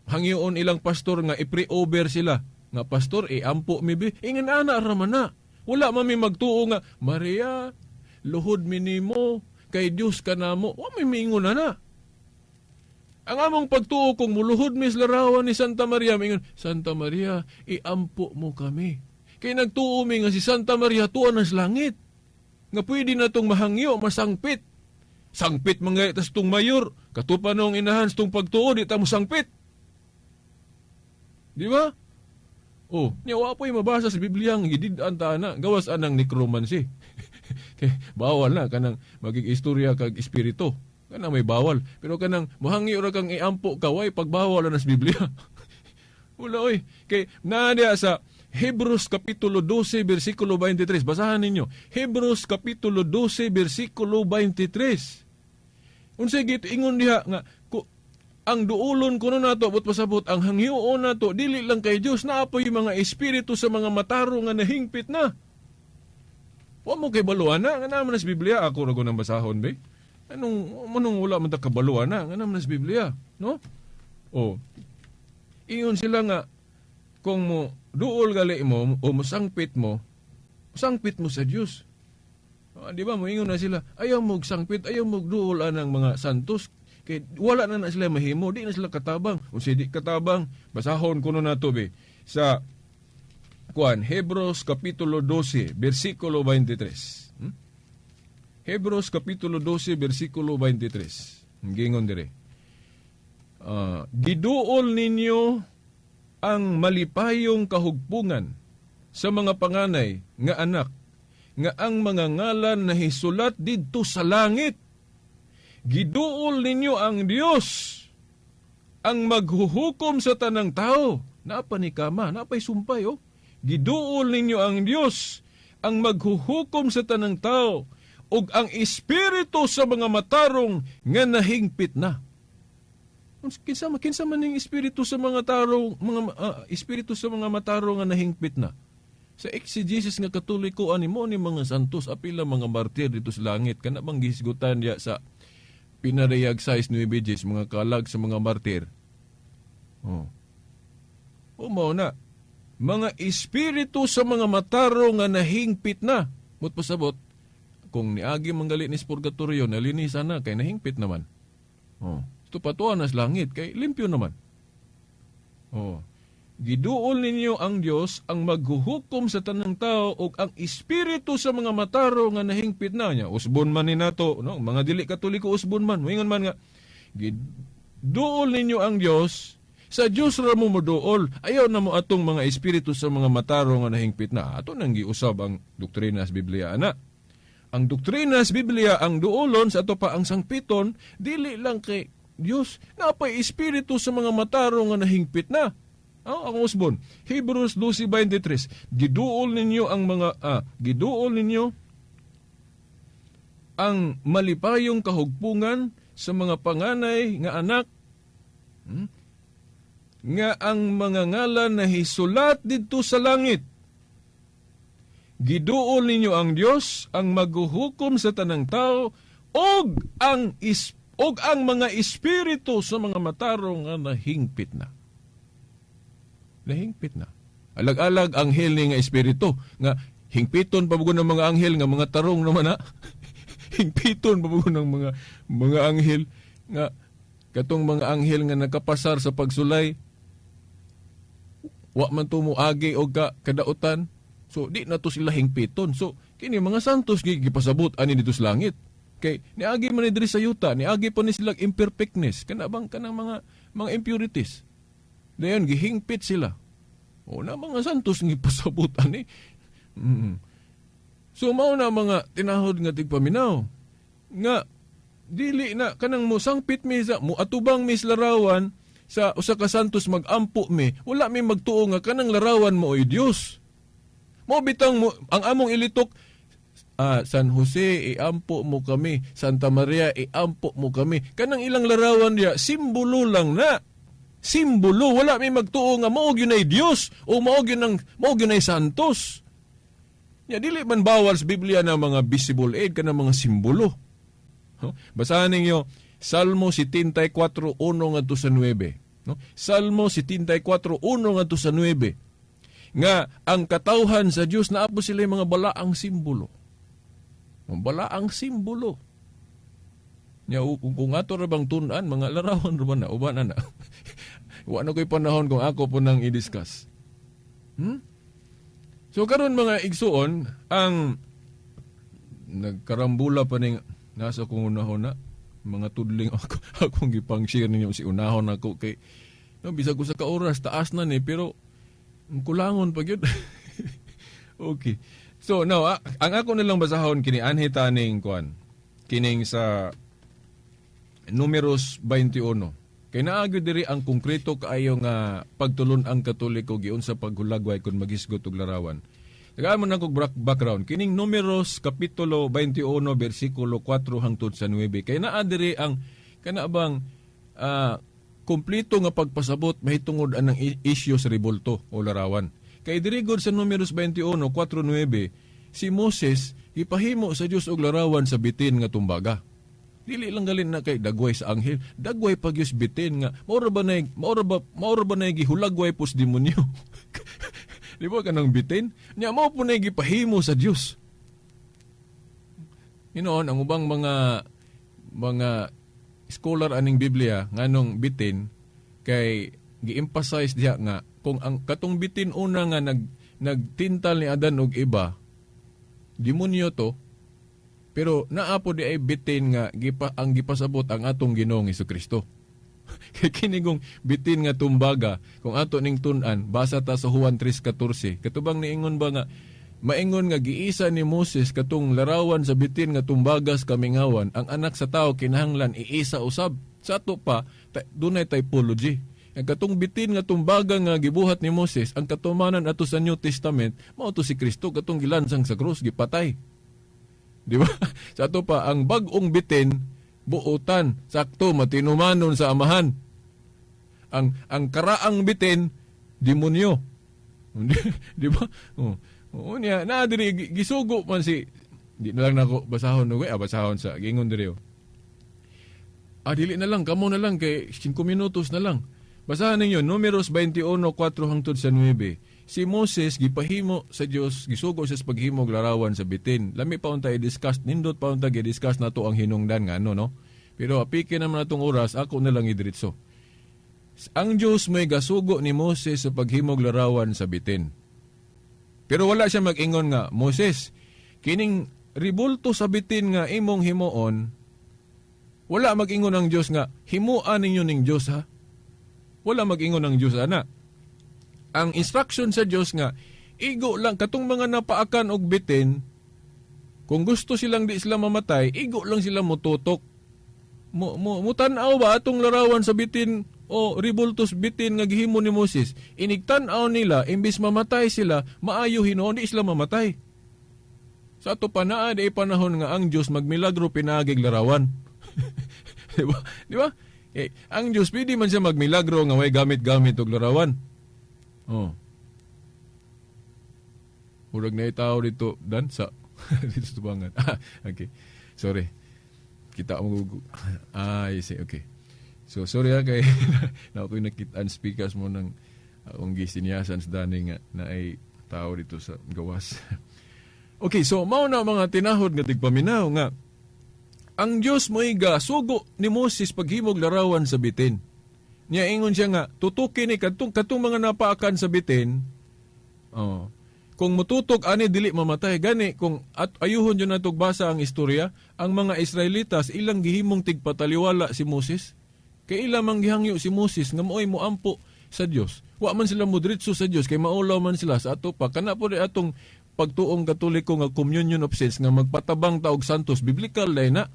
hangyoon ilang pastor nga i-pray over sila nga pastor iampo mi bi, ingan ana ra man na. Wala man mi magtuo nga Maria luhod mi nimo kay Dios kanamo. Wa mi miingon ana. Ang among pagtuo kung muluhod mi sa larawan ni Santa Maria, mingon, Santa Maria, iampo mo kami. Kay nagtuo mi nga si Santa Maria tuwa na sa langit. Nga pwede na tong mahangyo, masangpit. Sangpit mga itas tong mayor. Katupa nung inahan tong pagtuo, di ta mo sangpit. Di ba? Oh, niya wa po'y mabasa sa Biblia ang gidid-an ta na, gawas anang necromancy. Kay bawal na kanang maging istorya kag espiritu. Kanang may bawal. Pero kanang muhangyo ra kang iampo ka, way pagbawal na sa Biblia. Wala oy. Kay naa sa Hebreos Kapitulo 12, versikulo 23. Basahan ninyo. Hebreos Kapitulo 12, versikulo 23. Unsay git ingon diha nga ang duulon kuno nato but pasabot ang hangyoon nato dili lang kay Dios, naa poy mga espiritu sa mga mataro nga nahingpit na. Wa mo kay baluan na nga naman sa Biblia, ako ra ko nang basahon be. Anong wala man ta kabaluan na nga naman sa Biblia, no? O ingon sila nga kung mo duol gali mo o mosangpit mo, sangpit mo sa Dios. Di ba moingon na sila, ayaw mo sangpit, ayaw mo duol anang mga santos kay wala na sila mahimo, di na sila katabang. Unsa di katabang, basahon kuno nato be sa kuan Hebreos Kapitulo 12 versikulo 23. Hebreos Kapitulo 12 versikulo 23. Gingon dire. Giduol ninyo ang malipayong kahugpungan sa mga panganay nga anak nga ang mga ngalan nahisulat didto sa langit. Giduol ninyo ang Dios ang maghuhukom sa tanang tao. Napa ni kama, napay sumpay oh. Giduol ninyo ang Dios ang maghuhukom sa tanang tao ug ang espiritu sa mga matarong nga nahingpit na. Kinsa man ning espiritu sa mga tarong mga espiritu sa mga matarong nga nahingpit na? Sa exegesis nga Katoliko ani mo ni mga santos apila mga martir dito sa langit kana bang gihisgutan diya sa pinarayag 6 9 Gs mga kalag sa mga martir. Oh. O mao na mga espiritu sa mga matarong nga nahingpit na. Mut pasabot kung niagi manggali ni purgatorio nalinisan na kay nahingpit naman. Oh. Ito patuan na sa langit kay limpyo naman. Oh. Giduol ninyo ang Dios ang maghuhukom sa tanang tao ug ang espiritu sa mga mataro nga nahingpit na niya. Usbon man ni nato, no? Mga dili Katoliko usbon man. Moingon man nga giduol ninyo ang Dios, sa Dios ra mo moduol. Ayaw na mo atong mga espiritu sa mga mataro nga nahingpit na. Ato nang giusab ang doktrina sa Biblia ana. Ang doktrina sa Biblia ang duolon sa ato pa ang sangpiton dili lang kay Dios, napay espiritu sa mga mataro nga nahingpit na. Oh, ang usbon. Hebrews 12:23. Giduol ninyo ang mga giduol ninyo ang malipayong kahugpungan sa mga panganay nga anak nga ang mga ngalan na hisulat didto sa langit. Giduol ninyo ang Dios ang maghuhukom sa tanang tao og ang is og ang mga espiritu sa mga matarong nga nahingpit na. Nahingpit na. Alag-alag anghel ni nga espiritu nga hingpiton pa ng mga anghel nga mga tarong naman na. Hingpiton pa ng mga anghel nga katong mga anghel nga nakapasar sa pagsulay, wa man to moagi og kadautan. So di na to sila hingpiton. So kini mga santos gipasabot ani dito sa langit. Kay niagi man ni diri sa yuta, niagi pa ni sila imperfectness, kana bang kanang mga impurities. Dayon gihingpit sila. O na mga santos gipasabot ani. So mao na mga tinahod nga tigpaminaw nga dili na kanang mo sangpit mi sa mo atubang mi sa larawan sa usa ka santos, magampo mi, wala mi magtuo nga kanang larawan mo oy Dios. Mo bitang mo ang among ilitok, San Jose, iampo mo kami, Santa Maria, iampo mo kami. Kanang ilang larawan diya, simbolo lang na. Simbolo, wala mi magtuo nga mao gyud ay Dios o mao gyud ay santos. Ya dili man bawal sa Biblia na mga visible aid kanang mga simbolo. No? Basahan ninyo Salmo 74:1 ngadto sa 9, no? Salmo 74:1 ngadto sa 9. Nga ang katawhan sa Dios naa po sila mga balaang simbolo. Mga balaang simbolo. Nya kung ato ra bang tun-an, mga larawan ra ba na uban na na. Wa na ko'y panahon kung ako po nang i-discuss. So karon mga igsuon, ang nagkarambula pa ning nasa kong unahon na mga tudling ako akong gipang-share ninyo si unahon ako kay no bisag ko sa ka oras taas na ni pero kulangon pa gyud. Okay. So now ang ako nilang basahon kini anhi taning kuan kining sa Numeros 21. Kay naa gyud diri ang konkreto kaayo nga pagtulon ang Katoliko giunsa paghulagway kung maghisgot og larawan. Tagaan mo na kog background. Kining Numeros kapitulo 21 bersikulo 4 hangtod sa 9. Kay naa diri ang kana bang kumpleto nga pagpasabot mahitungod anang isyu sa rebulto o larawan. Kay diri gud sa Numeros 21:4-9, si Moses gipahimo sa Dios og larawan sa bitin nga tumbaga. Dili lang galin na kay dagway sa anghel, dagway pa gyud bitin nga maura ba nay gihulagway pos demonyo. Di ba kanang bitin? Nya mao po nay gipahimo sa Dios. Hinoon ang ubang mga scholar aning Biblia nganong bitin kay gi-emphasize diha nga kung ang katong bitin una nga nagtintal ni Adan og Eva, demonyo to, pero naa po di ay bitin nga ang gipasabot ang atong Ginoong Hesukristo. Kay kini kong bitin nga tumbaga, kung ato ning tun-an, basa ta sa Juan 3:14, katubang niingon ba nga maingon nga giisa ni Moses katong larawan sa bitin nga tumbagas kamingawan, ang anak sa tao kinahanglan iisa usab. Sa ato pa, dunay typology. Ang katong bitin nga tumbaga nga gibuhat ni Moses, ang katumanan ato sa New Testament, mao to si Kristo katong gilansang sa krus, gipatay. Di ba? Sa ato pa, ang bag-ong bitin, buotan, sakto, matinumanon sa amahan. Ang karaang bitin, demonyo. Di ba? Oh. Oo niya, na diri gisugo man si di na lang nako basahon no, basahon sa gingon diri. Oh. Dili na lang, kamo na lang kay 5 minutos na lang. Basahan ninyo Numeros 21:4 hangtod sa 9. Si Moses gipahimo sa Dios, gisugo siya sa paghimo og larawan sa bitin. Lami pa unta i-discuss, nindot pa unta gi-discuss nato ang hinungdan nga ano no. Pero apike naman atong oras, ako na lang idiretso. Ang Dios may gasugo ni Moses sa paghimog larawan sa bitin. Pero wala siya mag-ingon nga, "Moses, kining ribulto sa bitin nga imong himuon," wala mag-ingon ang Dios nga, "Himuan ninyo ning Dios ha." Wala mag-ingon ang Dios ana. Ang instruction sa Dios nga, igo lang katong mga napaakan og bitin, kung gusto silang di sila mamatay, igo lang sila motutok. Mutan-aw ba atong larawan sa bitin o ribultos bitin nga gihimo ni Moses? Inigtan-aw nila, imbis mamatay sila, maayo hinuon di sila mamatay. Sa ato pa naa di panahon nga ang Dios magmilagro pinaagig larawan. Di ba? Di ba? Ang Dios pwede man siya magmilagro nga way gamit-gamit og larawan. Oh. Murag na tao dito dan sa dito sa tubangan. Ah, okay. Sorry. Kita mo. Ah, I see. Okay. So sorry ha kay na ako'y nakitaan speakers mo ng akong gisinyasan sa dani nga na ay tao dito sa gawas. Okay, so mao na mga tinahod nga tigpaminaw nga ang Dios mo'y sugo ni Moses paghimog larawan sa bitin. Niya ingon siya nga tutukin ni kadtong katong mga napaakan sa bitin. Oh, kung mututok ani dili mamatay. Gani kung at ayuhon jud natog basa ang istorya, ang mga Israelitas ilang gihimong tigpataliwala si Moses. Kay ila man gihangyo si Moses nga mo'y moampo sa Dios. Wa man sila modritso sa Dios kay maulaw man sila sa ato pa. Kana po atong pagtuong Katoliko nga communion of saints nga magpatabang ta og santos, biblical day na.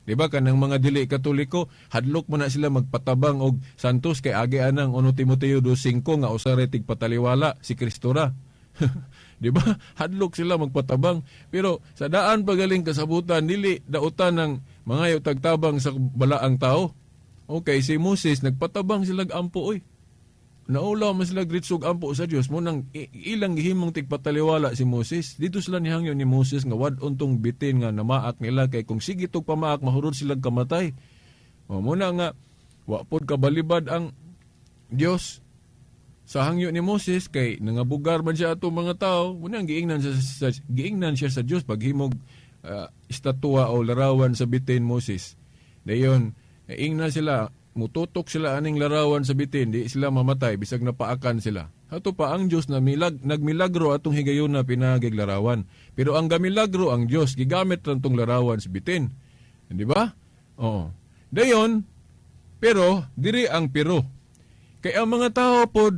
Di ba kanang mga dili Katoliko, hadlok mo na sila magpatabang og santos kay agi anang 1 Timoteo 2:5 nga usa ra tigpataliwala si Kristo ra. Di ba? Hadlok sila magpatabang. Pero sa daan pagaling kasabutan, dili dautan ng mga tagtabang sa balaang tao. Okay, si Moses nagpatabang sila ampo oy. Naulaw man sila gritsog ampo sa Dios mo nang ilang gihimong tigpataliwala si Moses. Dito sila nihangyo ni Moses nga wad-on tong bitin nga namaak nila kay kung sige tog pamaak mahurot sila kamatay. O muna nga wa pod kabalibad ang Dios sa hangyo ni Moses kay nangabugar man siya ato mga tao. Muna ang giingnan siya sa Dios paghimog estatwa o larawan sa bitin Moses. Dayon ingnan sila, mututok sila aning larawan sa bitin, di sila mamatay bisag napaakan sila. Ato pa ang Dios na nagmilagro atong higayuna pinagig larawan. Pero ang gamilagro ang Dios gigamit lang tong larawan sa bitin. Di ba? Oo. Dayon, pero diri ang pero. Kay ang mga tao pod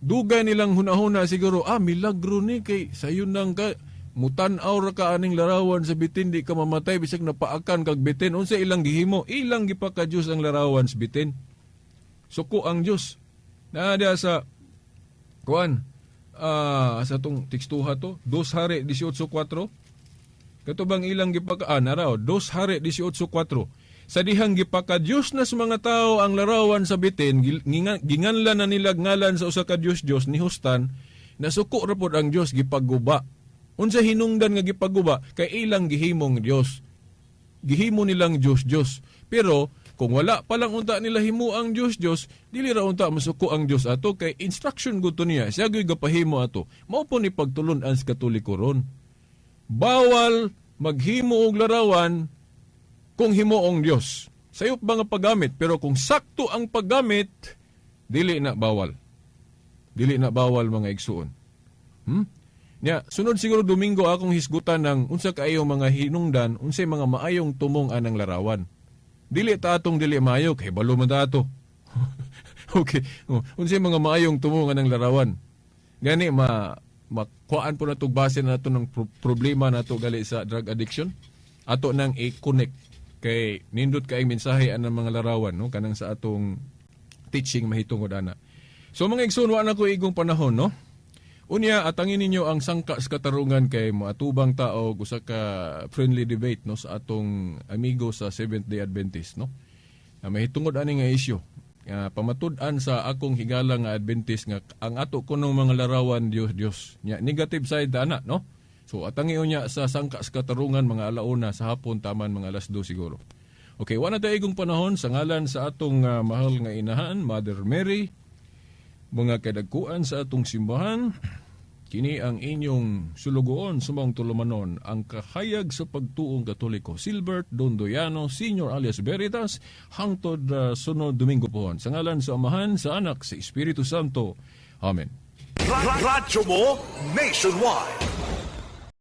dugay nilang hunahuna siguro, milagro ni kay sayon nang ka mutan-aw ra ka aning larawan sa bitin, di ka mamatay bisag napaakan kag bitin. Unsa ilang gihimo? Ilang gipaka Dios ang larawan sa bitin. Suko ang Dios. Naa diha sa kuan, sa tong tekstuha to, 2 Hari 18:4. Kato bang ilang gipaka naraw, 2 Hari 18:4. Sa dihang gipaka Dios na sa mga tao ang larawan sa bitin, ginganlan na nila ngalan sa usa ka Dios Dios ni Hustan, nasuko ra pod ang Dios gipaguba. Unsa hinungdan nga gipaguba? Kay ilang gihimong Dios. Gihimo nilang Dios Dios. Pero kung wala pa lang unta nila himo ang Dios Dios, dili ra unta masuko ang Dios ato kay instruction gud to niya. Siya gyud gapahimo ato. Mao po ni pagtulon-an sa Katoliko ron. Bawal maghimo og larawan kung himuong Dios. Sayop ba nga paggamit, pero kung sakto ang paggamit, dili na bawal. Dili na bawal mga igsuon. Nya, sunod siguro Domingo akong hisgutan ng unsa kaayo mga hinungdan, unsay mga maayong tumong anang larawan. Dili ta atong dili maayo kay balo man ta ato. Okay. Unsay mga maayong tumong anang larawan. Gani makuhaan po natog base na nato ng problema nato gali sa drug addiction. Ato nang i-connect kay nindot kaayong mensahe anang mga larawan, no, kanang sa atong teaching mahitungod ana. So mga igsoon, wa na ko igong panahon, no. Unya, atangin ninyo ang sangka sa katarungan kay moatubang tao usa ka friendly debate, no, sa atong amigo sa Seventh Day Adventist, no. Na mahitungod ani nga isyu. Pamatud-an sa akong higala nga Adventist nga ang ato kunong mga larawan Dios Dios. Nya negative side ana, no. So atangi unya sa sangka sa katarungan mga alauna sa hapon, taman mga alas 2 siguro. Okay, wa na tayo igong panahon sa ngalan sa atong mahal nga inahan, Mother Mary, mga kadagkuan sa atong simbahan, kini ang inyong sulugoon sa maong tulumanon, ang kahayag sa pagtuong Katoliko, Silbert Dondoyano, Senior alias Veritas, hangtod sunod Domingo pohon. Sa ngalan sa Amahan, sa Anak, sa Espiritu Santo. Amen. Radyo mo nationwide.